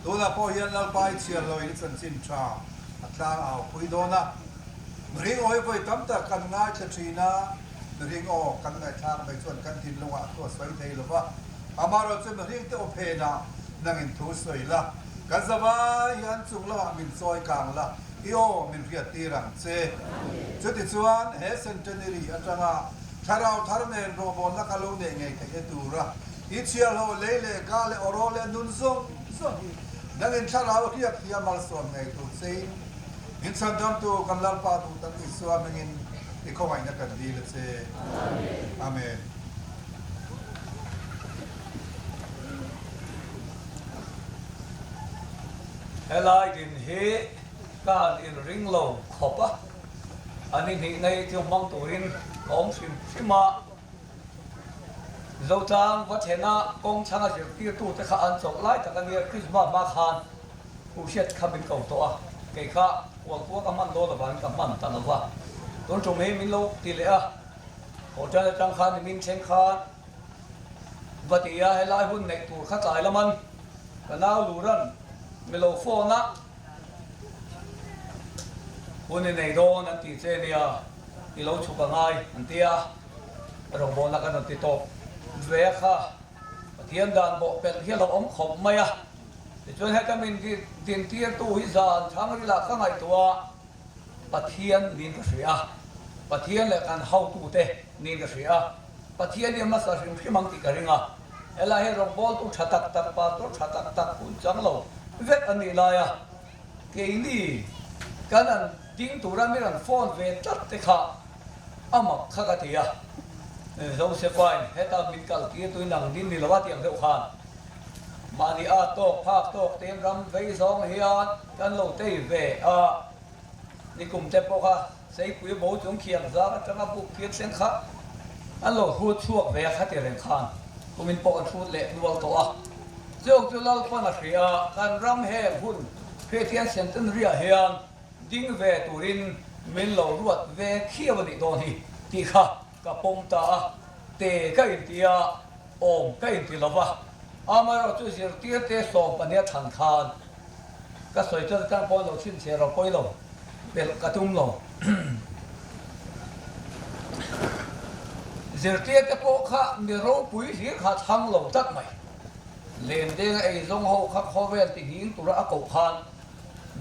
Tunah pawh hian Lalpa i chhiar loin i chanchin tha a tlang au pui dawn a. Mihring aw hi vawi tam tak kan ngaithla thin a, mihring aw kan ngaihthlak mai chuan kan thinlungah thu a sawi thei lo va. Amaherawhchu mihring te aw phenah nangin thu sawi la, kan zavai hian chung lamah min chawi kang la, I aw min hriat tir ang che. Chutichuan he centenary atanga thlarau thar nen rawngbawlna ka lo neih ngei theih e tura i chhiarho lei leh ka leh aw rawl leh nun zawng zawng hi. Nangin thlarau hriak hi a malsawm ngei tur chein min chhandamtu kan Lalpa duhtak Isua hmingin i khawngaihna kan dil a che. Amen. Helai din hi ka han inring lo khawp a, a ni hnih nei chu hmang turin ka awm hrim hrim a. Zotlang va thena kawng chhanga zirtirtute kha an chawlh lai tak a nia, Krismas hma khan Khuhhriat kha min ko tawh a, kei kha kualkua ka hman dawn avangin ka hman ta lo va, tun tum hi min lo ti leh a, hotel atang khan nimin thleng khan va ti a, helai hun neih tur kha tlai laman ka nau luran mi lo phone a, hun i nei dawn an ti che nia, i lo chhuk a ngai an ti a. Rawngbawlna kan rawn ti tawp ve a kha, Pathian dan bawh pelh hi a lo awm khawp mai a. Tichuan heta min dintirtu hi zan thangrilah ka ngaihtuah a, Pathian niin ka hria a, Pathian leh kan hotute niin ka hria a, Pathian hi a hmasa hrim hrim ang tih ka ring a. Helai hi rawngbawltu tha tak tak, pastor tha tak tak hun chang lo vek an nih lai a, keini kan an ding tura mi rawn phone ve tlat te kha A mak kha ka ti a, Josephine heta min kal tir tuin ang din ni lo a ti ang deuh khan mahni a tawk phak tawk tein ram vei zawng hian kan lo tei ve a, nikum te pawh kha Seipui bo chung khiang zang atanga buk phir thleng kha an lo hrut chhuak ve a kha ti reng khan kumin pawh an hrut leh nual tawh a, chung chu Lalpan a hria kan ram heng hun Kristian Centenary ah hian Ding ve turin min lo ruat ve khiau a nih dawn hi tih kha ka pawm ta a, te ka inti a, awm ka inti lo va. Amaherawhchu zirtirte sawmpania thlan khan ka sawi chuan atang pawh lo chhinchhiah ro pawi lo, pelh ka tum lo. Zirtirte pawh kha mi ropui hlir kha thlang lo tlat mai. Lendenga eizawng ho kha khawvel tihnging tura a koh khan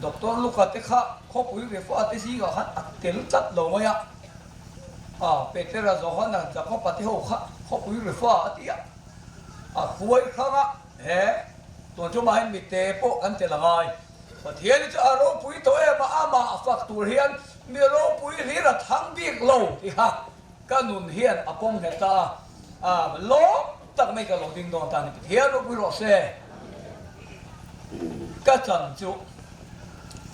Doctor Luka te kha khawpui rifa te zingah khan a tel tlat lo mai a, a Petera, Johana, Jakoba te ho kha khawpui rifa a ti a, a huai hrang a, he tun tumah hian mite pawh kan tel a ngai. Pathian hi chu a ropui tawh em a, amah a fak tur hian mi ropui hlir a thang bik lo ti kha ka nun hian a pawm nghet ta a, a lawm tak mai ka lo ding dawn ta a ni. Pathian ropui rawh se. Ka chan chu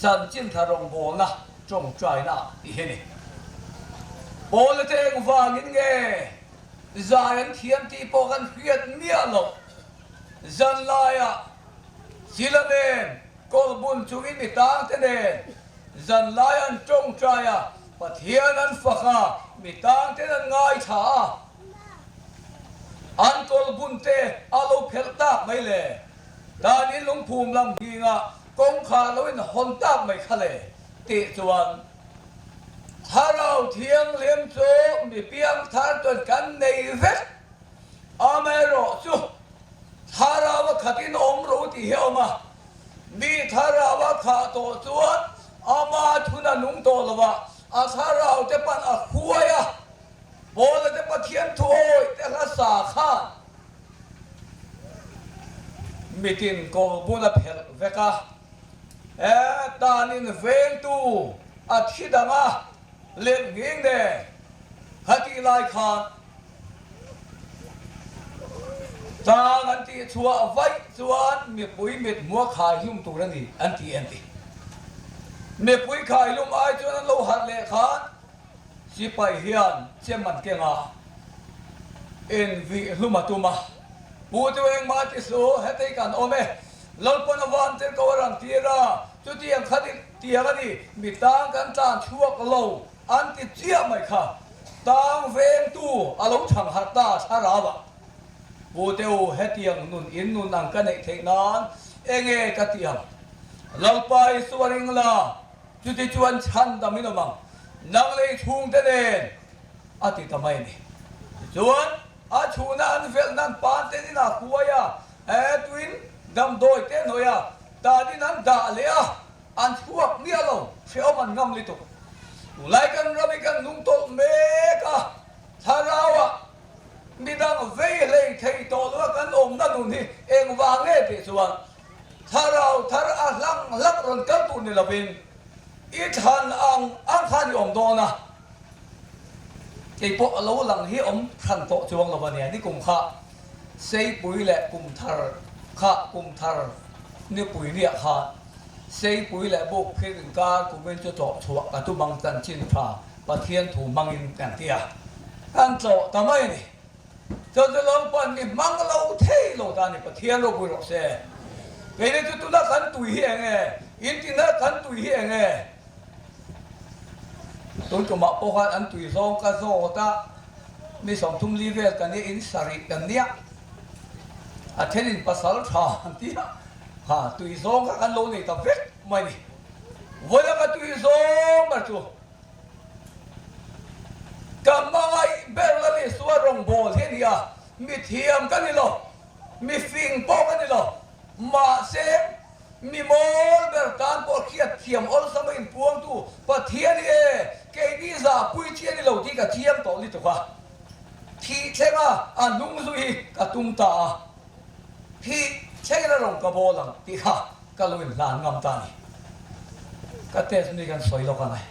chanchin tha rawngbawlna tawngtaina tih hi a ni. Paula te engvangin nge zai an thiam tih pawh kan hriat miah loh. Zanlaiah Sila nen kawlbun chungin mi tangte nen zanlai an tawngtai a, Pathian an fak a, mi tangten an ngaithla a. An kawlbun te a lo phelh tak mai le. Tanin lungphum lam nghingah kawngkhar lo in hawn tak mai kha le tih chuan Thlarau Thianghlim chu mi piangthar chuan kan nei vek. Amaherawhchu Thlarau a khatin awm ro tih hi a awm a, mi Thlarau a khah tawh chuan ama thun a nung tawh lo a, a Thlarau te pan a hruai a, Paula te Pathian thuawi te hla sa khan mitin kawl bun a phelh vek a, he tanin vengtu a thi dang a let nghing nen khatih lai khan tang an tih chhuah vaih chuan mipui mit hmua khai hlum tur a ni an ti an ti. Mipui khai hlum ai chuan an lo harh leh khan Sipai hian chem an keng a, in vih hlum a tum a. Pu chu engmah ti su, hetei kan awm e. Lalpawn a van tir ko a rawn tir a, chutiang kha dik tiang a ni, mi tang kan tlan chhuak lo an ti chiah mai kha. Tang vengtu a lo chhang harh ta thlarau ah. Pu te u, hetiang nun in nun ang ka neih theih nan enge ka ti ang? Lalpa Isua ring la. Chuti chuan chhan dam in awm ang, nang lei chhungte nen a ti ta mai a ni. Tichuan, a chhuna an velh nan pan ten in a huai a, he tuin damdawi te hnawih a, tanin an dah leh a, an chhuak miah lo, hrehawm an ngam lutuk. Tunlai kan ram hi kan nung tawlh mek a, thlarauah midang vei hlei thei tawh lo a kan awmna nun hi engvang nge tih chuan. Thlarau thar a hlang hlak rawn kal tur ni lovin i thlan ang ang khan i awm dawn a, kei pawh a lo lang hi awm hran tawh chuang lo a nia, nikum kha Seipui leh Kumthar kha Kumthar nipui niah khan Seipui leh Buk phir inkar kumin chu tlawh chhuah ka tum ang chanchin tha Pathian thu hmangin kan ti a, kan tlawh ta mai a ni. Chuan chu Lalpan mi hmang lo thei lo ta a ni, Pathian ropui rawh se. Keini chu tuna kan tui hi eng nge? In tina kan tui hi eng nge? Tun tumah pawh khan an tui zawng ka zawt a, mi 30 li vel kan nia, in sarih kan nia, a thenin pasal tha an ti a, ha tui zawng kha kan lo nei ta vek mai a ni. Vawiin ka tui zawng ber chu Ka hmangaih ber la ni sual rawngbâwl hi a ni a, mi thiam ka ni lo, mi fing pawh ka ni lo, mahse mi mawl ber tân pawh hriat thiam awlsam a inpuangtu Pathian hi e, keini zahpui chi a ni lo tih ka chiang tawh lutuk a, thih thlenga a hnung zu hi ka tum ta a, thih thlengin a rawn ka bawl ang tih kha ka lo inhlan ngam ta a ni. Ka test mi kan sawi lawk ang e.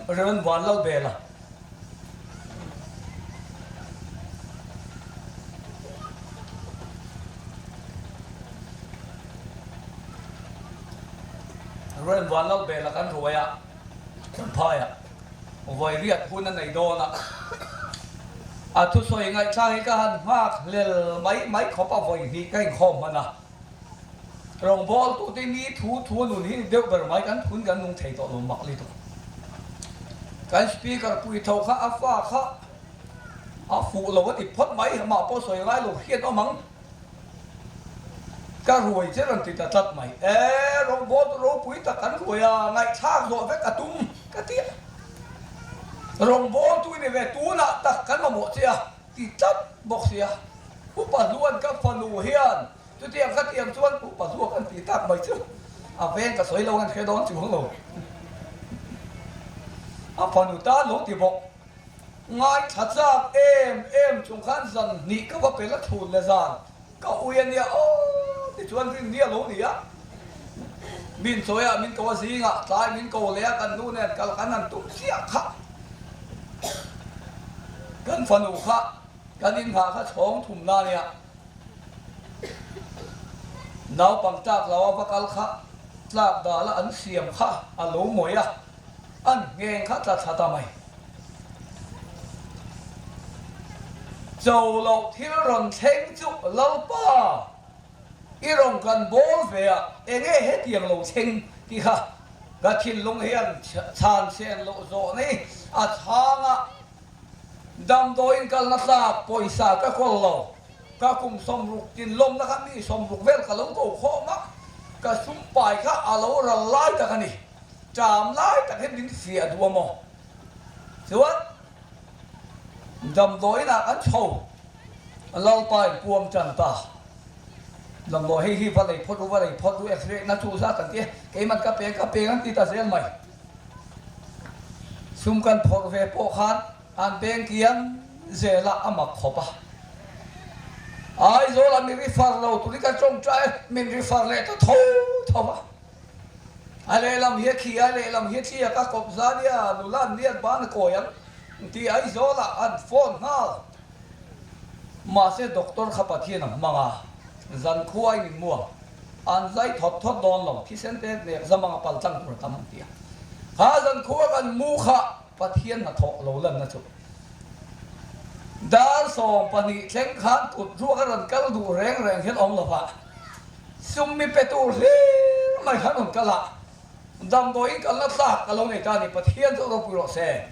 Rev. Vanlalbela. Rev. Vanlalbela kan ruai a, Champhai ah vawi riat hun a nei dawn a. A thusawi ngaihthlak hi ka han nghak hlel mai mai khawp a, vawi hnih ka inkhawm hman a. Rawngbawltute mi thu thu nun hi ni deuh ber mai, kan phun kan nung thei tawh lo mak lutuk. Kan speaker pui tho kha a fa kha a fuh lo a ti phawt mai, amah pawh sawi ngai lo hriat awm ang. Ka ruai che rawn ti ta tlat mai. E, rawngbawltu ropui tak kan ruai a, ngaihthlak zawh vek a tum ka ti a. Rawngbawltu i ni ve, tunah tak kan mamawh che a ti tlat bawk sia. Upa Hluan ka fanu hian Chutiang ka tiang chuan upa zuak an ti tak mai chu a veng ka sawi lo an hre dawn chuang lo. A fanu tan lo ti bawk. Ngaithla chak em em chung khan zan hnih ka va pel a thun le zan ka ui a nia aw ti chuan rin nia lo ni a. Min chawi a min ko a zingah tlai min ko leh a kan nu nen kal kan han tum chiah kha kan fanu kha kan inhah kha chhawng thum na nia. Naupang tlak lo a va kal kha tlak dal a an siam kha a lo mawih a, an ngheng kha tla thla ta mai. Cho loh thil rawn thleng chu Lalpa i rawn kan bawl ve a, enge hetiang lo thleng tih kha ka thinlung hian chhan sen loh zawh nei a chhang a. Damdawiin kalna tlak pawisa ka kawl lo. Ka kum 60 tin lawmna kha mi 60 vel ka lo ko khawm a, ka sum pai kha a lo ral lai tak a ni. Ṭam lai tak hi min fiah duh a maw? Chuan damdawiin ah kan chho, Lalpa in puam ṭan ta. Damdawi hei hi va lei phawt u, va lei phawt u, x-ray na chu zat an ti a, keiman ka peng ka peng an ti ta zel mai. Sum kan phawrh ve pawh khan an peng kiang zel a, a mak khawp a. Aizawl ah mi refer lo tur hi ka tawngtai a, min refer leh ta tho tho a. A lehlam hi a khi a, a lehlam hi a thli a, ka kawp za nia, nula an lian ban a kawi ang tih Aizawl ah an phone nghal. Mahse doctor kha Pathian a hmang a, zankhua in inmuang. An zai thawt thawt dawn lo, thisen te nek zamang a pal tlang tur a tam an ti a. Kha zankhua kan mu kha Pathian hnathawh lo lanna chu dar 12 thleng khan kut ruak a rawn kal duh reng reng hian awm lova, sum mi pe tur hlir mai khan rawn kal a, damdawiin kalna tlak a lo nei ta a ni, Pathian chu ropui rawh se.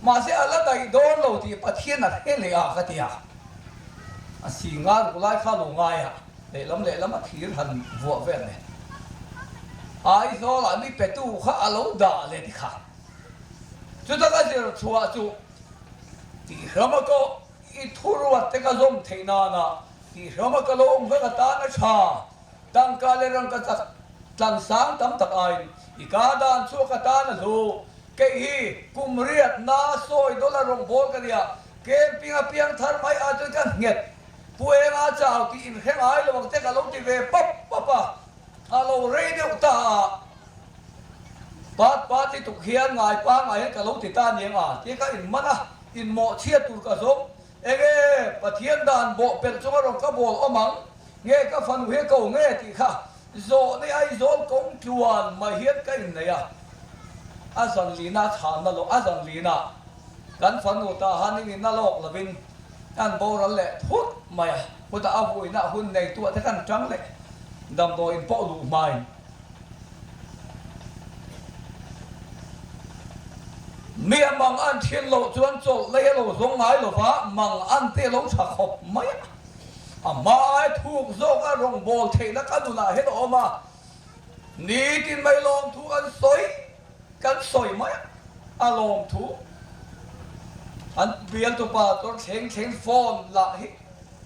Mahse a la daih dawn lo tih Pathian a hre leh a ka ti a, a si ngai ruk lai kha lo ngai a. Lehlam lehlam a thir han vuah vel nen Aizawl ah mi petu kha a lo dah leh ti kha. Chuta ka zir chhuah chu tihram a ka i thuruat te ka zawm theih nana tihram a ka lo awm kha ka tan a tha. Tangka leh rangka chak tlansang tam tak aiin i ka dan chhuah ka tan a hlu. Kei hi kum riat na sawi dollar rawng bawl ka nia, camping a piang thar mai ah chuan ka nghet. Pu Enga chau tih inhre ngai lo ang che ka lo ti ve pap pap a, a lo rei deuh ta a. Pat pat hi tuk hian ngai pangngai hian ka lo ti ta aniang a tia ka inman a, inmawh chhiat tur ka zawng. Enge Pathian dan bawh pelh chunga rawn ka bawl awm ang? Nge ka fanu hi ko nge tih kha zawh nei Aizawl kawng tluan mai hian ka innei a, a zan lina chhanna lo a zan lina kan fanu ta han in inna lawk lovin an boral leh thut mai a, hutah a vuina hun nei tuah te kan tang leh damdawiin pawh luh hmain. Mi a mang an thin loh chuan chawlh lei a lo zawng ngai lo va, mang an te lo tha khawp mai a. A hmai thuk zawk a rawngbâwl theihna ka nunah hian a awm a, nitin mai lawmthu kan sawi kan sawi mai a, a lawmthu an bialtupa chuan thleng thleng phone lah hi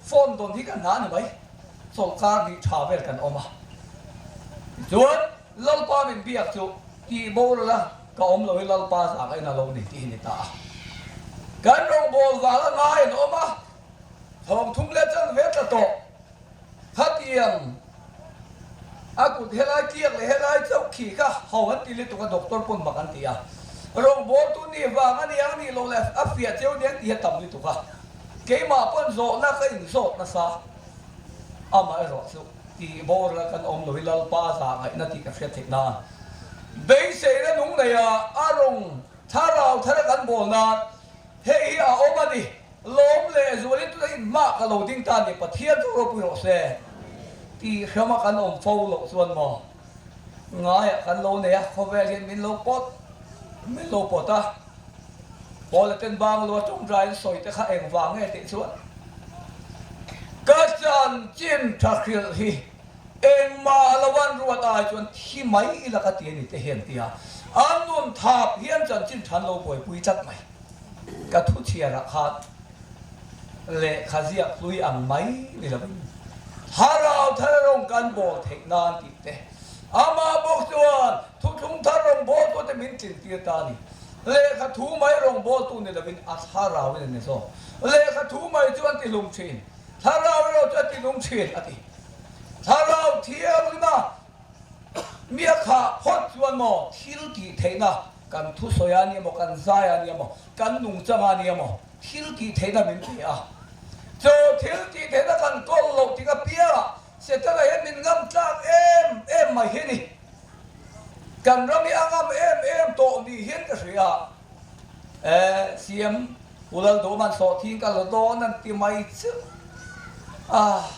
phone dawn hi ka hna a ni mai, chawlhkar hnih tha vel kan awm a, tichuan Lalpa min biak chu tih boral a ka awm lo hi Lalpa zah ka in a lo ni tih hi ni ta a, kan rawngbâwl vang a ngai an awm a. Thawng thum leh chan ve tla tawh. Khatiang a kut helai tliak leh helai chauh khi kha ho an ti lutuk a, doctor pawn mak an ti a. Rawngbawltu nih vang a nia nih loh leh a fiah cheu nia an ti hi a tam lutuk a. Keimah pawn zawhna ka inzawt nasa. Amaherawh chu tih bawr la kan awm lo hi Lalpa zah ngaihna tih ka hriat theih nan beiseina nung neia a rawng thlarau thara kan bawl nan hei hi a awm a ni. Lawm leh zualin tuna in hmah ka lo ding ta ni Pathian chu ropui rawh se tih hrama kan awm fo loh chuan maw ngaiah kan lo nei a, khawvel hian min lo pawt min lo pawt a, Paula ten banglo a tawngtaiin sawi te kha engvang nge tih chuan ka chanchin tha hrilh hi engmah lo an ruat ai chuan thi mai ila ka ti a ni te hian tia an nun thap hian chanchin tha an lo buaipui tlat mai. Ka thu chhiarah khan lehkha ziak hlui ang mai ni lovin thlarau thar rawng kan bawl theih nan tih te, amah bawk chuan thuthlung thar rawng bawltu te min tlin tir ta a ni. Lehkha thu mai rawng bawltu ni lovin a thlarauin a ni zawk. Lehkha thu mai chu an tihlum thin, thlarau erawh chu a tilung thin a ti. Thlarau thianghlim a Mi a khah phawt chuan maw thil tih theihna kan thusawi a nia maw, kan zai a nia maw, kan nungchang a nia maw, thil tih theihna min pe a. Chu thil tih theihna kan kawl loh tik apiangah Setana hian min ngam tlak em em mai hi a ni. Kan ram hi a ngam em em tawh ni hian ka hria. E, CM Pu Lalduhman sawhthing ka la dawn an ti mai chu. Ah.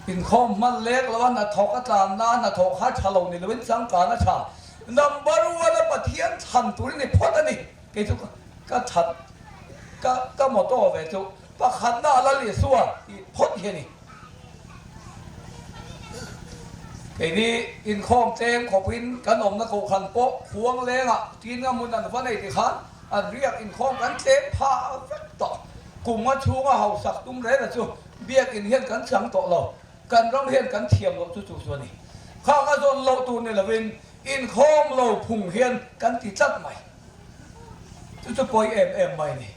Inkhawm hman lek lo a hnathawk a tlan na hnathawk kha tha lo ni loin changkan a tha. Number one a Pathian chhan tur i ni phawt a ni. Kei chu ka that ka ka motto ve chu pakhatna a Lal Isua tih phawt hi a ni. Keini inkhawm tlem khawpin kan awmna kohhran pawh khuang lengah tin nga hmun an va nei ti khan an riak inkhawm kan tlem phah vek tawh. Kum a chhunga hausak tum reng a chu Biakin hian kan chang tawh lo, kan ram hian kan thiam loh chu chu chu a ni. Khang a zawn loh tur ni lovin inkhawm lo phung hian kan ti tlat mai. Chu chu pawi em em mai ni.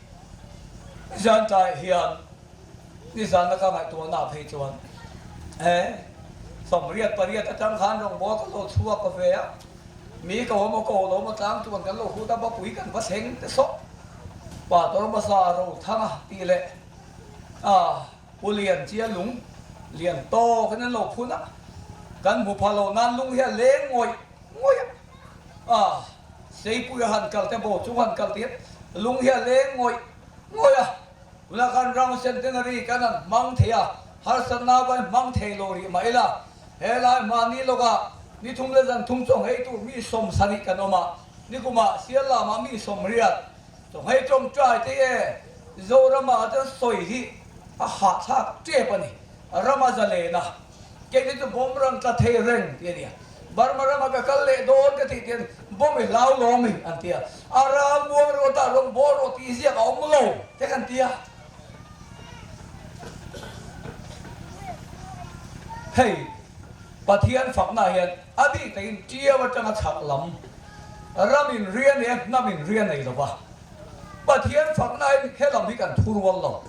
Nizan tlaiah hian nizan laka ngaihtuahna phei chuan he 88 atang khan rawngbâwl ka lo chhuak ve a, mi ko emaw ko lo emaw tlang chuan kan lo hut a, bapui kan va thleng te sawh. Pastor hmasa Rothanga tih leh A Pu Lian chia lung lian tawk in an lo phun a, kan hmu pha lo nan lung hi a leng ngawih ngawih a, a Seipui a han kal te bo chung han kal te hian lung hi a leng ngawih ngawih a, tunah khan ram centenary kan han hmang thei a, harsatna vai hmang thei lo rih mah ila, helai hmahni lawkah ni thum leh zan thum chaw nghei tur mi 70 kan awm a, nikumah Siallamah mi 80 Chawhmei tawngtai te e Zorama chuan sawi hi a hahthlak tep a ni. Rama zalen a, keini chu bomb rang tla thei reng tih a nia. Burma rama ka kal leh dawn ka tih tian bomb i hlau lawm i an ti a. A ral muang rawh ta rawn bawl rawh tih ziak a awm lo te kan ti a. Hei Pathian fakna hian a bik takin Tiau atanga chhak lam Ram in ria nei a, hnam in ria nei lo va. Pathian fakna in he lam hi kan thu rual lo.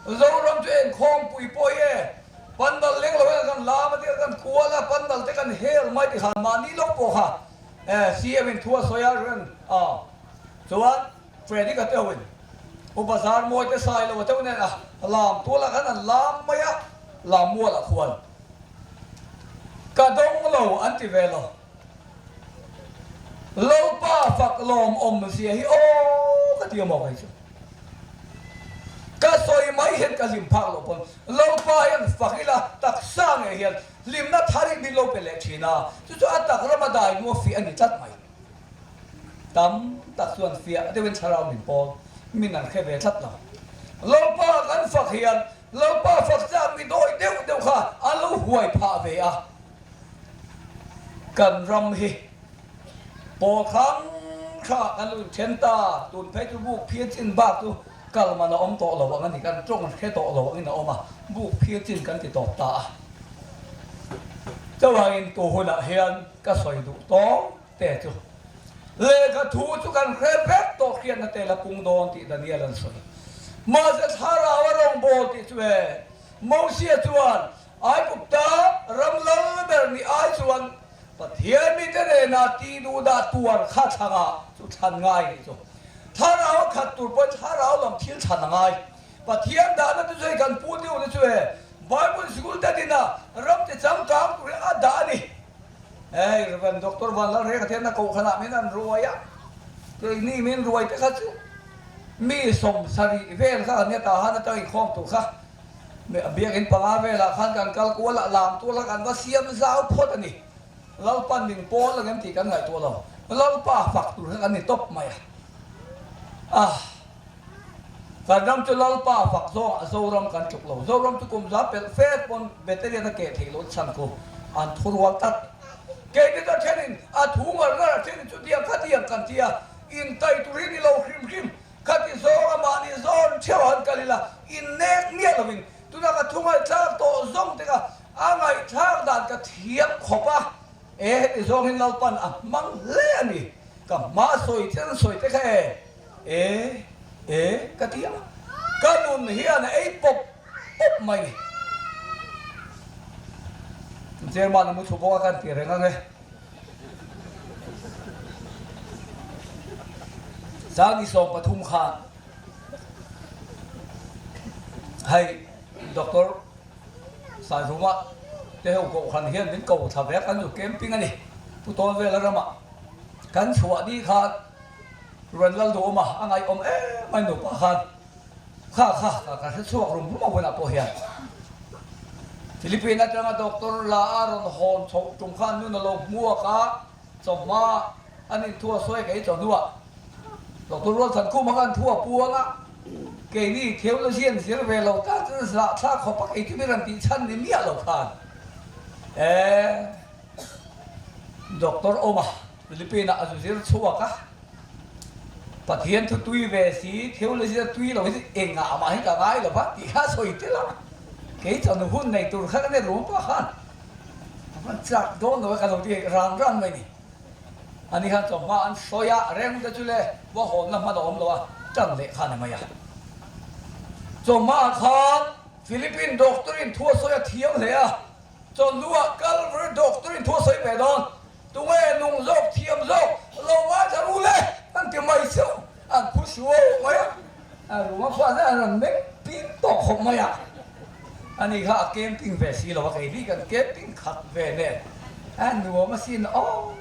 Zoram chu eng khawmpui pawh hi e, pandal leng lo hian kan lam a tia kan kual a, pandal te kan hel mai ti khan mahni lawk pawh kha e CM in thu a sawi a reng a, chuan Freddy ka teuh in U Bazar mawi te sai lo a teuh nen a lam tual ah khan an lam mai a, lam mual ah khuan ka dawng lo an ti ve lo. Lalpa fak lawm awm zia hi aw ka ti a maw kei chu. Ka sawi mai hian ka hlim phak loh pawn Lalpa hian fak ila taksa ngei hian hlimna thar in min lo pe leh thin a, chu chu a tak rama dai nu a fiah a ni tlat mai. Tam tak chuan fiah deuhin thlarau min pawl min an hre ve tlat lo. Lalpa kan fak hian Lalpa fak chak mi dawi deuh deuh kha a lo huai phah ve a. Kan ram hi pawl hrang hrang ah kan lo inthen ta, tun phei chu buk phir chin bak chu kal man a awm tawh lo ang a ni, kan tawng hre tawh lo angin a awm a, buk phir chin kan ti tawp ta a. Chuvangin tu hunah hian ka sawi duh tawng te chu lehkha thu chu kan hre vek tawh hriatna te la pung dawn tih Daniel an sawi. Mahse thlarau a rawngbâwl tih chu e, Mosia chuan Aigupta ram lal ber ni ai chuan Pathian mite nena tih duhdah tuar kha thlangah chu thlan ngai nih chu. Thlarau a khat tur pawhin thlarau lam thil thlan a ngai. Pathian dahna te chu hei kan pu deuh te chu e Bible sikul te dina ram ti changkang tur hi a dah a ni. Hei Rev. Doctor Vanlalreka te hian a kohhranah min an ruai a, keini min ruai te kha chu mi 70 vel kha kan nia Tahan atang inkhawm tur kha. Biakinn panga velah khan kan kal kual a, lam tual kha kan va siam zau phawt a ni. Lalpan min pawl ang em tih kan ngaihtuah lo. Lalpa fak tur kha kan ni tawp mai a. Ah! Kan ram chu Lalpa fak zawngah Zoram kan tluk lo. Zoram chu kum za pelh fet pawn Battalion a keh theih loh chhan khu an thu rual tlat. Keini chu a thenin a thu ngar ngar a, thenin chu tiang kha tiang kan ti a, intai tur hi ni lo hrim hrim. Khati zawnga mahni zawn theuh han kal ila, innek miah lovin tuna ka thu ngaihthlak tawh zawng te kha a ngaihthlak dan ka thiam khawp a, e heti zawng hi Lalpan a hmang hle a ni, ka hma sawi chen sawi te kha e, e, e ka ti a, ka nun hian a ei pawp pawp mai ni. Chairman a mu thlu bawk a kan ti reng ang e. Zani 13 khan hei Doctor Saizuma te ho kohhran hian min ko thla vek an zu camping a ni. Pu Tawnvela ramah kan chhuah ni khan Ruan Lalduhawma a ngaihawm em mai nupa khan Kha kha ka ka hre chhuak rum rum a hunah pawh hian Philippine atanga doctor la a rawn hawn chhoh tum khan nun a lo hmuak a, chawhma an inthu a sawi kei chawhnuah Doctor Rualthankhuma khan thu a puang a, keini theology an zir ve lo ta chuan zahthlak khawp a kei chu mi rawn tih chhan ni miah lo khan e Doctor awm a. Philippine ah a zu zir chhuak a, Pathian thu tui ve si, theology a tui lo hi chu engah mah hi ka ngai lo va tih kha a sawi tel a, kei chuan hun nei tur kha ka ni rum pah khan a van chak dawn lo e ka lo ti ran ran mai ni. Ani khan chawhma an sawi a, reng te chu le va hawnna hman a awm lo a, tan leh khan a mai a. Chawhma ah khan Philippine doctor in thu a sawi a thiam hle a, Chawhnuah Calvary doctor in thu a sawi ve dawn. Tunge nung zawk thiam zawk lo ngaithla ru le an ti mai chauh. An phu suau mai a, a ruma khuan hian an rawn meng ping tawh khawp mai a. Ani kha a camping ve si lo a, kei hi kan camping khat ve nen a nuam asin aw.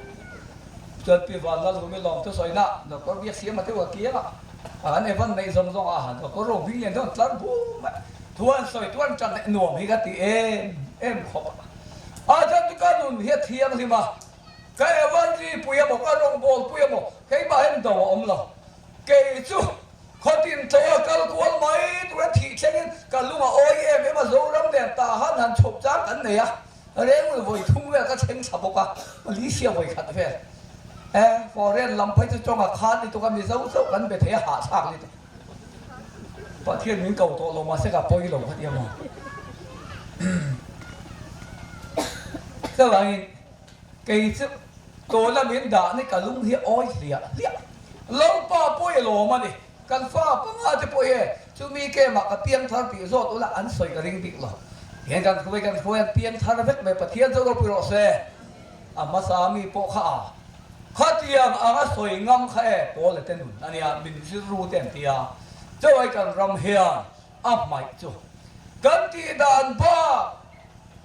Chuan Pi Vanlalhumi lawm thu sawina Doctor Biaksiama te u a kiang a, an Evan neih zawng zawng a, Doctor Rohming lian te an tlar bum mai. Thu an sawi tu an ṭan leh nuam hi ka ti em em khawp a. A chuan chu ka nun hi a thianghlim a, ka Evanri pui emaw, ka rawngbâwl pui emaw, keimah hian do a awm lo. Kei chu khawtin tho a kal kual mai tura thih thlengin ka lung a awi em em a, Zoram nen tah han han chhawp chang kan nei a, Rengul vawi thum vel ka thleng thla bawk a, Malaysia vawi khat vel. E, foreign lam phei chu chawnga khan ni tuk a, Mizo chauh kan be thei a, hahthlak ni tuk. Pathian min ko tawh lo mahse ka pawi lo kha tia maw. Chuvangin kei chu tawna min dah ni ka lung hi a awi hliah hliah. Lalpa pawi a lawm a ni. Kan fa panga te pawh hi e. Chumi kemah ka piangthar tih zawt ula an sawi ka ring bik lo. Hian kan hruai kan hruai an piangthar vek mai Pathian chu ropui rawh se. A hmasa mi pawh kha a khatiang anga sawi ngam kha e pawl te nun a nia min zir ru te an ti a. Chawei kan ram hian a hmaih chu kan tih dan bak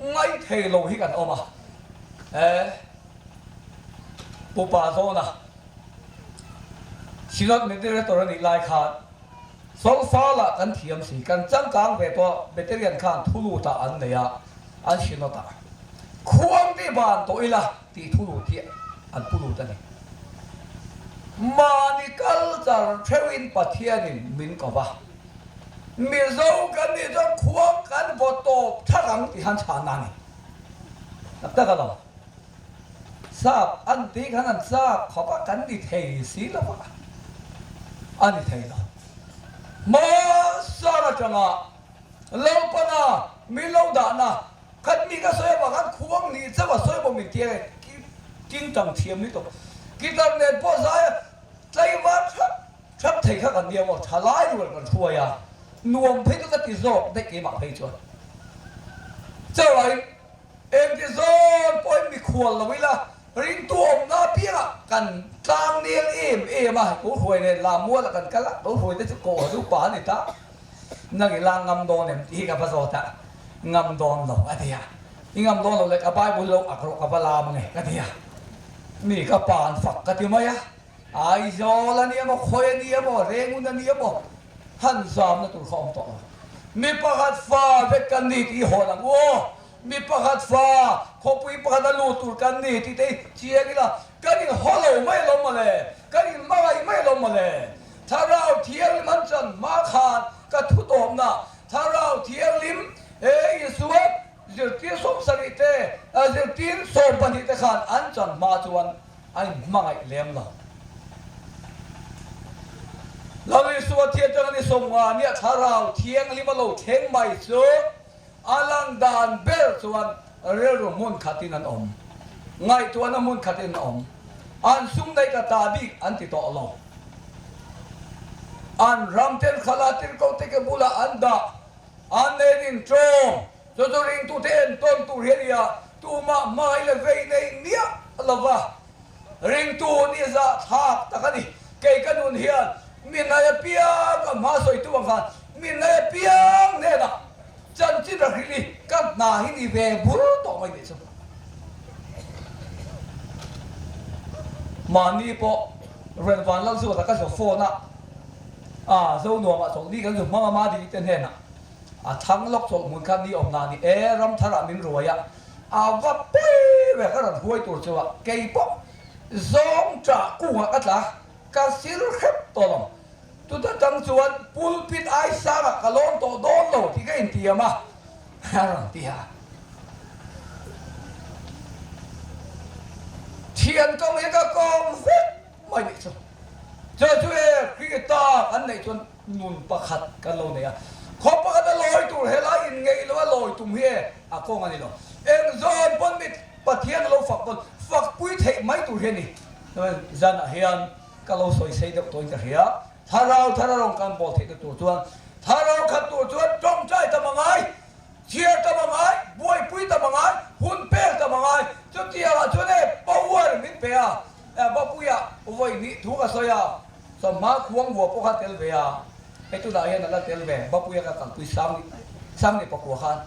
ngaithei lo hi kan awm a. E Pupa zawna Synod Moderator a nih lai khan Solfa lah kan thiam si, kan changkang ve tawh, Beterian khan thu lut ah an nei a, an Synod ah khuang te ban tawh ila tih thu lut hi an pu lut a ni. Mahni culture theuhin Pathianin min ko va, Mizo kan nih chuan khuang kan vaw tawp thak ang tih han chhanna a ni. Tak tak a lo. Sap an tih khan an chak khawp a, kan ni thei si lo va, a ni thei lo. Hmasang atanga Lopana min lo dahna khat mi ka sawi avang khan khuang nih chauh a sawi bawk min tia e, king tang thiam ni tawp. Guitar nen pawh zai a tlaivar thap thap thei kha kan nia maw, thalai rual kan hruai a, nuam phei chu ka ti zawk daih keimah phei chuan. Chauh Engti zawn pawhin mikhual lo ila, ringtu awmna apiangah kan tlang nel em em a, ko hruai nen Lamualah kan kal a, ko hruai te chu kawh chu pa a ni ta, nang i la ngam dawn em tih hi ka va zawt a, ngam dawn lo a ti a, i ngam dawn lo leh ka Bible lo ak rawh ka va lam ange ka ti a, mi ka pa an fak ka ti mai a, Aizawl a ni emaw, khawi a ni emaw, Rengun a ni emaw, han zamna tur kha awm tawh lo. Mi pakhat fa vek kan ni tih i hawn ang u aw. Mi pakhat fa, khawpui pakhat a lut tur kan ni tih te hi chiang ila, kan in haw lo mai alawm mawle, kan in hmangaih mai alawm mawle. Thlarau Thianghlim an chan hma khan ka thu tawpna, Thlarau Thianghlim, he Isua zirtir 70 te, zirtir 12 te khan an chan hma chuan a inhmangaih lem lo. Lal Isua thian chuan a ni 50 nia Thlarau Thianghlim a lo thleng mai chu a lang dan ber chuan rilru hmun khatin an awm, ngaihtuahna hmun khatin an awm, an sum daih ka ta bik an ti tawh lo. An ram ten khala tirhkoh te ke bulah an dah, an nen inṭawm. Chu chu ringtute entawn tur hi a ni a, tumah hmai leh vei nei miah lova ringtu ni zahthlak tak a ni. Kei ka nun hian mi ngai apiang ka hma sawitu ang khan mi ngai apiang hnenah chanchin ra hrilh i ka hna hi ni ve bur tawh mai nih chu. Mahni pawh Renvan Lalzuata ka zawh phone a, a Zonuamah chawlhni kan zu hmang a Madini te hnenah. A thang lawk chawlh hmun kha ni awm na ni e, ram thar ah min ruai a, a va pawi ve ka rawn huai tur chu a, kei pawh zawng ṭah kung ah ka tla, ka sil hrep tawh lo. Chuta tang chuan pulpit ai sang ah ka lawm tawh dawn lo tih ka intiam a, a rawn ti a. Thian kawng hi ka kawm vek mai nih chu. Chu chu e, Krista kan neih chuan Nun pakhat kan lo nei a, khaw pakhat a lawi tur helai in ngeih lo a lawi tum hi e a kawng a ni lo. Eng zawn pawn mi Pathian a lo fak pawn fak pui theih mai tur hi a ni. Zanah hian ka lo sawi sei deuh tawhin ka hria. Thlarau thar a rawn kan bawl theihna tur chuan thlarau khat tur chuan tawngtai tam a ngai, chhiar tam a ngai, buaipui tam a ngai, hun pek tam a ngai. Chutiangah chuan e power min pe a, Bapuia vawi hnih thu ka sawi a. Chawhma khuang vua pawh kha tel ve a, hei tunah hian a la tel ve, Bapuia ka kalpui sang ni sang ni pakua khan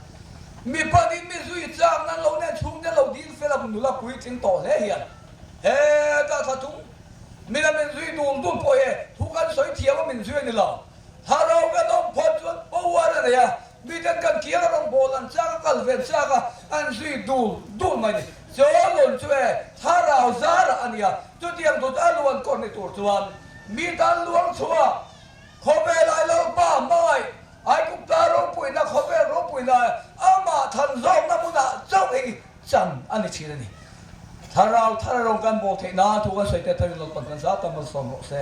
mi panin mi zui chak nan lo nen chhungte lo dil fel a nula puitling tawh hle hian hetah thla thum min a min zui dul dul pawh hi thu kan sawi thiam a min zui a ni lo. Thlarau kan awm phawt chuan power a nei a, miten kan kiang a rawn bawl an chak a, kal ve an chak a, an zui dul dul mai ni. Chawlun chu e thlarau zarah a nia, chutiang tut a luan kawr ni tur chuan mi tan luang chhuak khawvel ai Lalpa hmangaih Aigupta ropuina khawvel ropuina amah than zawkna hmunah chauh hi chan a ni thin a ni. Thlarau thar a rawn kan bawl theih nan thu kan sawi te tharin Lalpan kan zat a malsawm rawh se.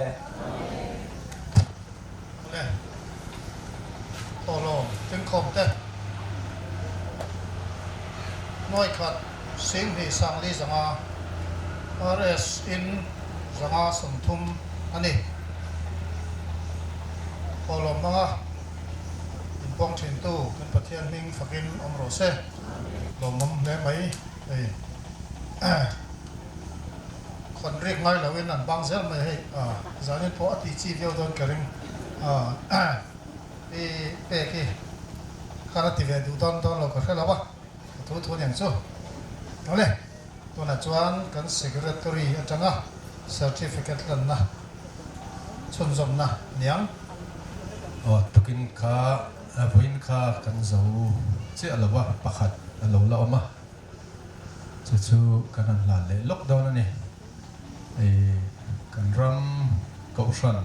Awle, Thawhlawm tlingkhawm te, Nuai khat 20 sangli 500, RS in 130 a ni. Thawhlawm hmanga. puang thintu kan Pathian hming fakin awm rawh se. Lawmawm hle mai hei. Khawn rik ngai loin an bang zel mai hei. Zanin pawh a tih chi viau dawn ka ring. I pek hi khan a ti ve duh dawn dawn lo ka hre lo a, ka thu thu nen chu. Awle, tunah chuan kan Secretary atanga Certificate hlanna chhunzawmna niang. Aw, tukin kha vawiin kha kan zo chiah lo a, pakhat a lo la awm a, chu chu kan han hlan leh lawk dawn a ni. Hei kan ram kohhran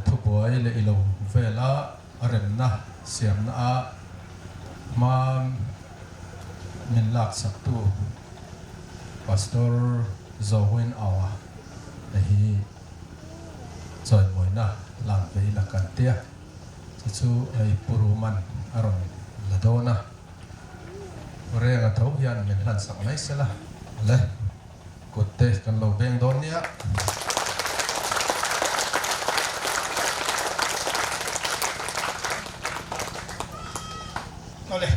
thubuai leh ilo vela a remna siamna a hma min laksaktu Pastor Zawin Aua te hi chawimawina hlan ve ila kan tia, chu chu hei Pu Ruman a rawn la dawn a. Renga tho hian min hlan sak mai sela le, kut te kan lo beng dawn nia. Awle,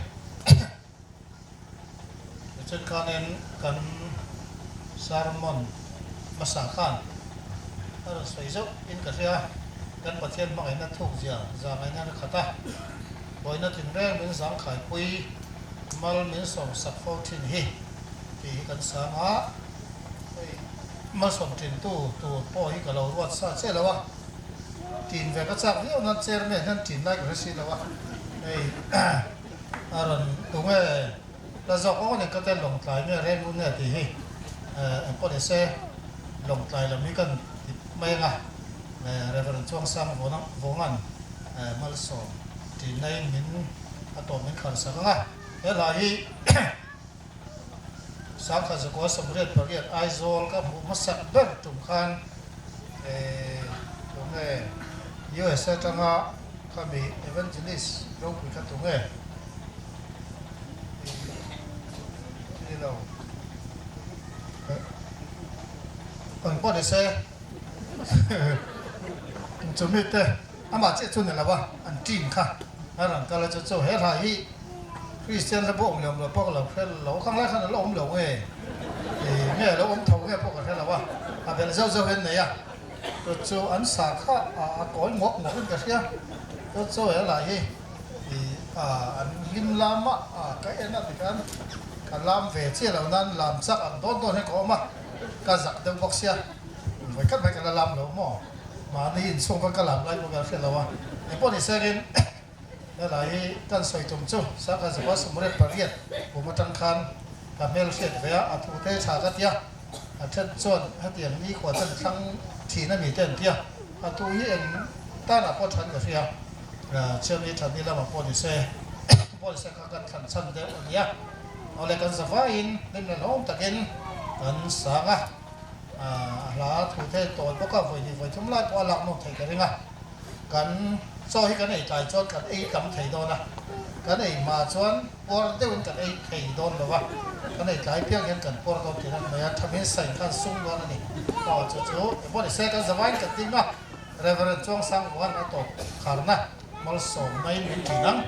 tichuan khanin kan sermon hmasa khan a rawn sawi zauh in ka hria, kan Pathian hmangaihna thuk zia zangaihna na khat a. Buaina tinreng min zangkhaipui, mal min sawmsak fo thin hi tih hi kan sang a, hei malsawm tintu tur pawh hi ka lo ruat sa che lo a, tin ve ka chak viau nan chairman hian tin lai ka hre si lo a, hei a rawn tunge la zawk awk anih ka tel Lawngtlai nge Rengun nge tih hi engpawh ni se Lawngtlai lam hi kan ti mai ang a, Reverend Chuangsang Vawngan Malsawm tihnain min a tawp min khar sak ang a, he hla hi Sangkhat Zakua 88 Aizawl ka hmuh hmasak ber tum khan tunge USA atanga khami Evangelist ropui kha tunge ni lo eng pawh ni se chumi te. Amah chiah chu ni lo a, an team kha a rawn kal a, chu chu he hla hi Kristian hla pawh awm leh awm lo pawh ka lo hre lo, khang lai khan a la awm lo nge, ih nge a lo awm tho nge pawh ka hre lo a, a belh zauh zauh hian nei a, chu chu an sa kha a kawi nguak nguak in ka hria, chu chu he hla hi ih an hlim lam a, ka en a tikhan ka lam ve chiah lo nan lam chak ang dawn dawn hian ka awm a, ka zak deuh bawk sia, vawikhat mai ka la lam lo maw. Mahni inchhung kha ka lam lai pawh ka hre lo a, engpawh ni sengin helai hi kan sawi tum chu Sangha Zakua 98 kum atang khan ka hmel hriat ve a, a thu te tha ka tia, a then chuan hetiang nikhua ten thlang thin a mi te an tia, a thu hi eng tanah pawh than ka hria, Chhiarni Thani lamah pawh ni se pawh ni se kha kan thlan chhan deuh a nia, awle kan zavaiin hlim leh hlawm takin kan sang a. A hla thu the tawi bawk a, vawi hnih vawi thum lai pawh a lak nawm theih ka ring a. Kan chaw hi kan ei tlai chuan kan ei tam thei dawn a, kan ei hma chuan puar deuhin kan ei thei dawn lo va, kan ei tlai piang hian kan puar dawn tih a mai a, thamin sain khan sum dawn a ni. Aw chu chu engpawh ni se kan zavaiin kan ding a, Reverend Chuangsang Vuan a tawp kharna malsawmna in min ṭin ang.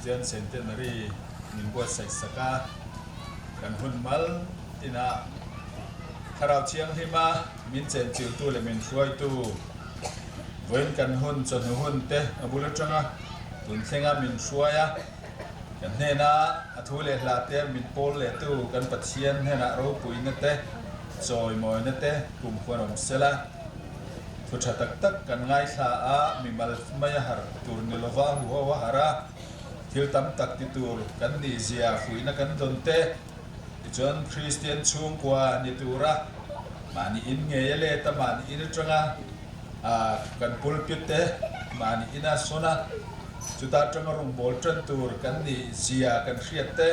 Kristian Centenary min buatsaih sak a, kan hun mal tinah Thlarau Thianghlima min chenchiltu leh min hruaitu vawiin kan hun chawhnu hun te a bul atanga tun thlenga min hruai a, kan hnena a thu leh hla te min pawl lehtu kan Pathian hnenah ropuina te chawimawina te kumkhuan awm sela. Thu tha tak tak kan ngaithla a, mimal mai a harh tur ni lova huho a harh a, thil tam tak ti tur kan nih zia fuihna kan dawn te, tichuan Kristian chhungkua ni tura mahni in ngei a let a, mahni in atanga kan pulpit te mahni ina sawn a, chuta atanga rawngbawl tan tur kan nih zia kan hriat te,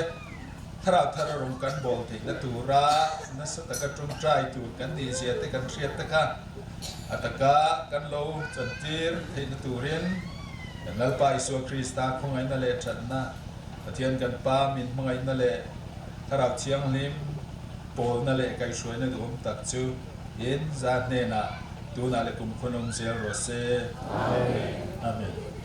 Thlarau thar a rawng kan bawl theihna tura nasa taka tawngtai tur kan nih zia te kan hriat te kha a taka kan lo chantir theihna turin kan Lalpa Isua Krista khawngaihna leh thatna, Pathian kan Pa min hmangaihna leh Thlarau Thianghlim pawlna leh kaihhruaina duhawm tak chu in za hnenah tunah leh kum khawnawm zel rawh se. Amen.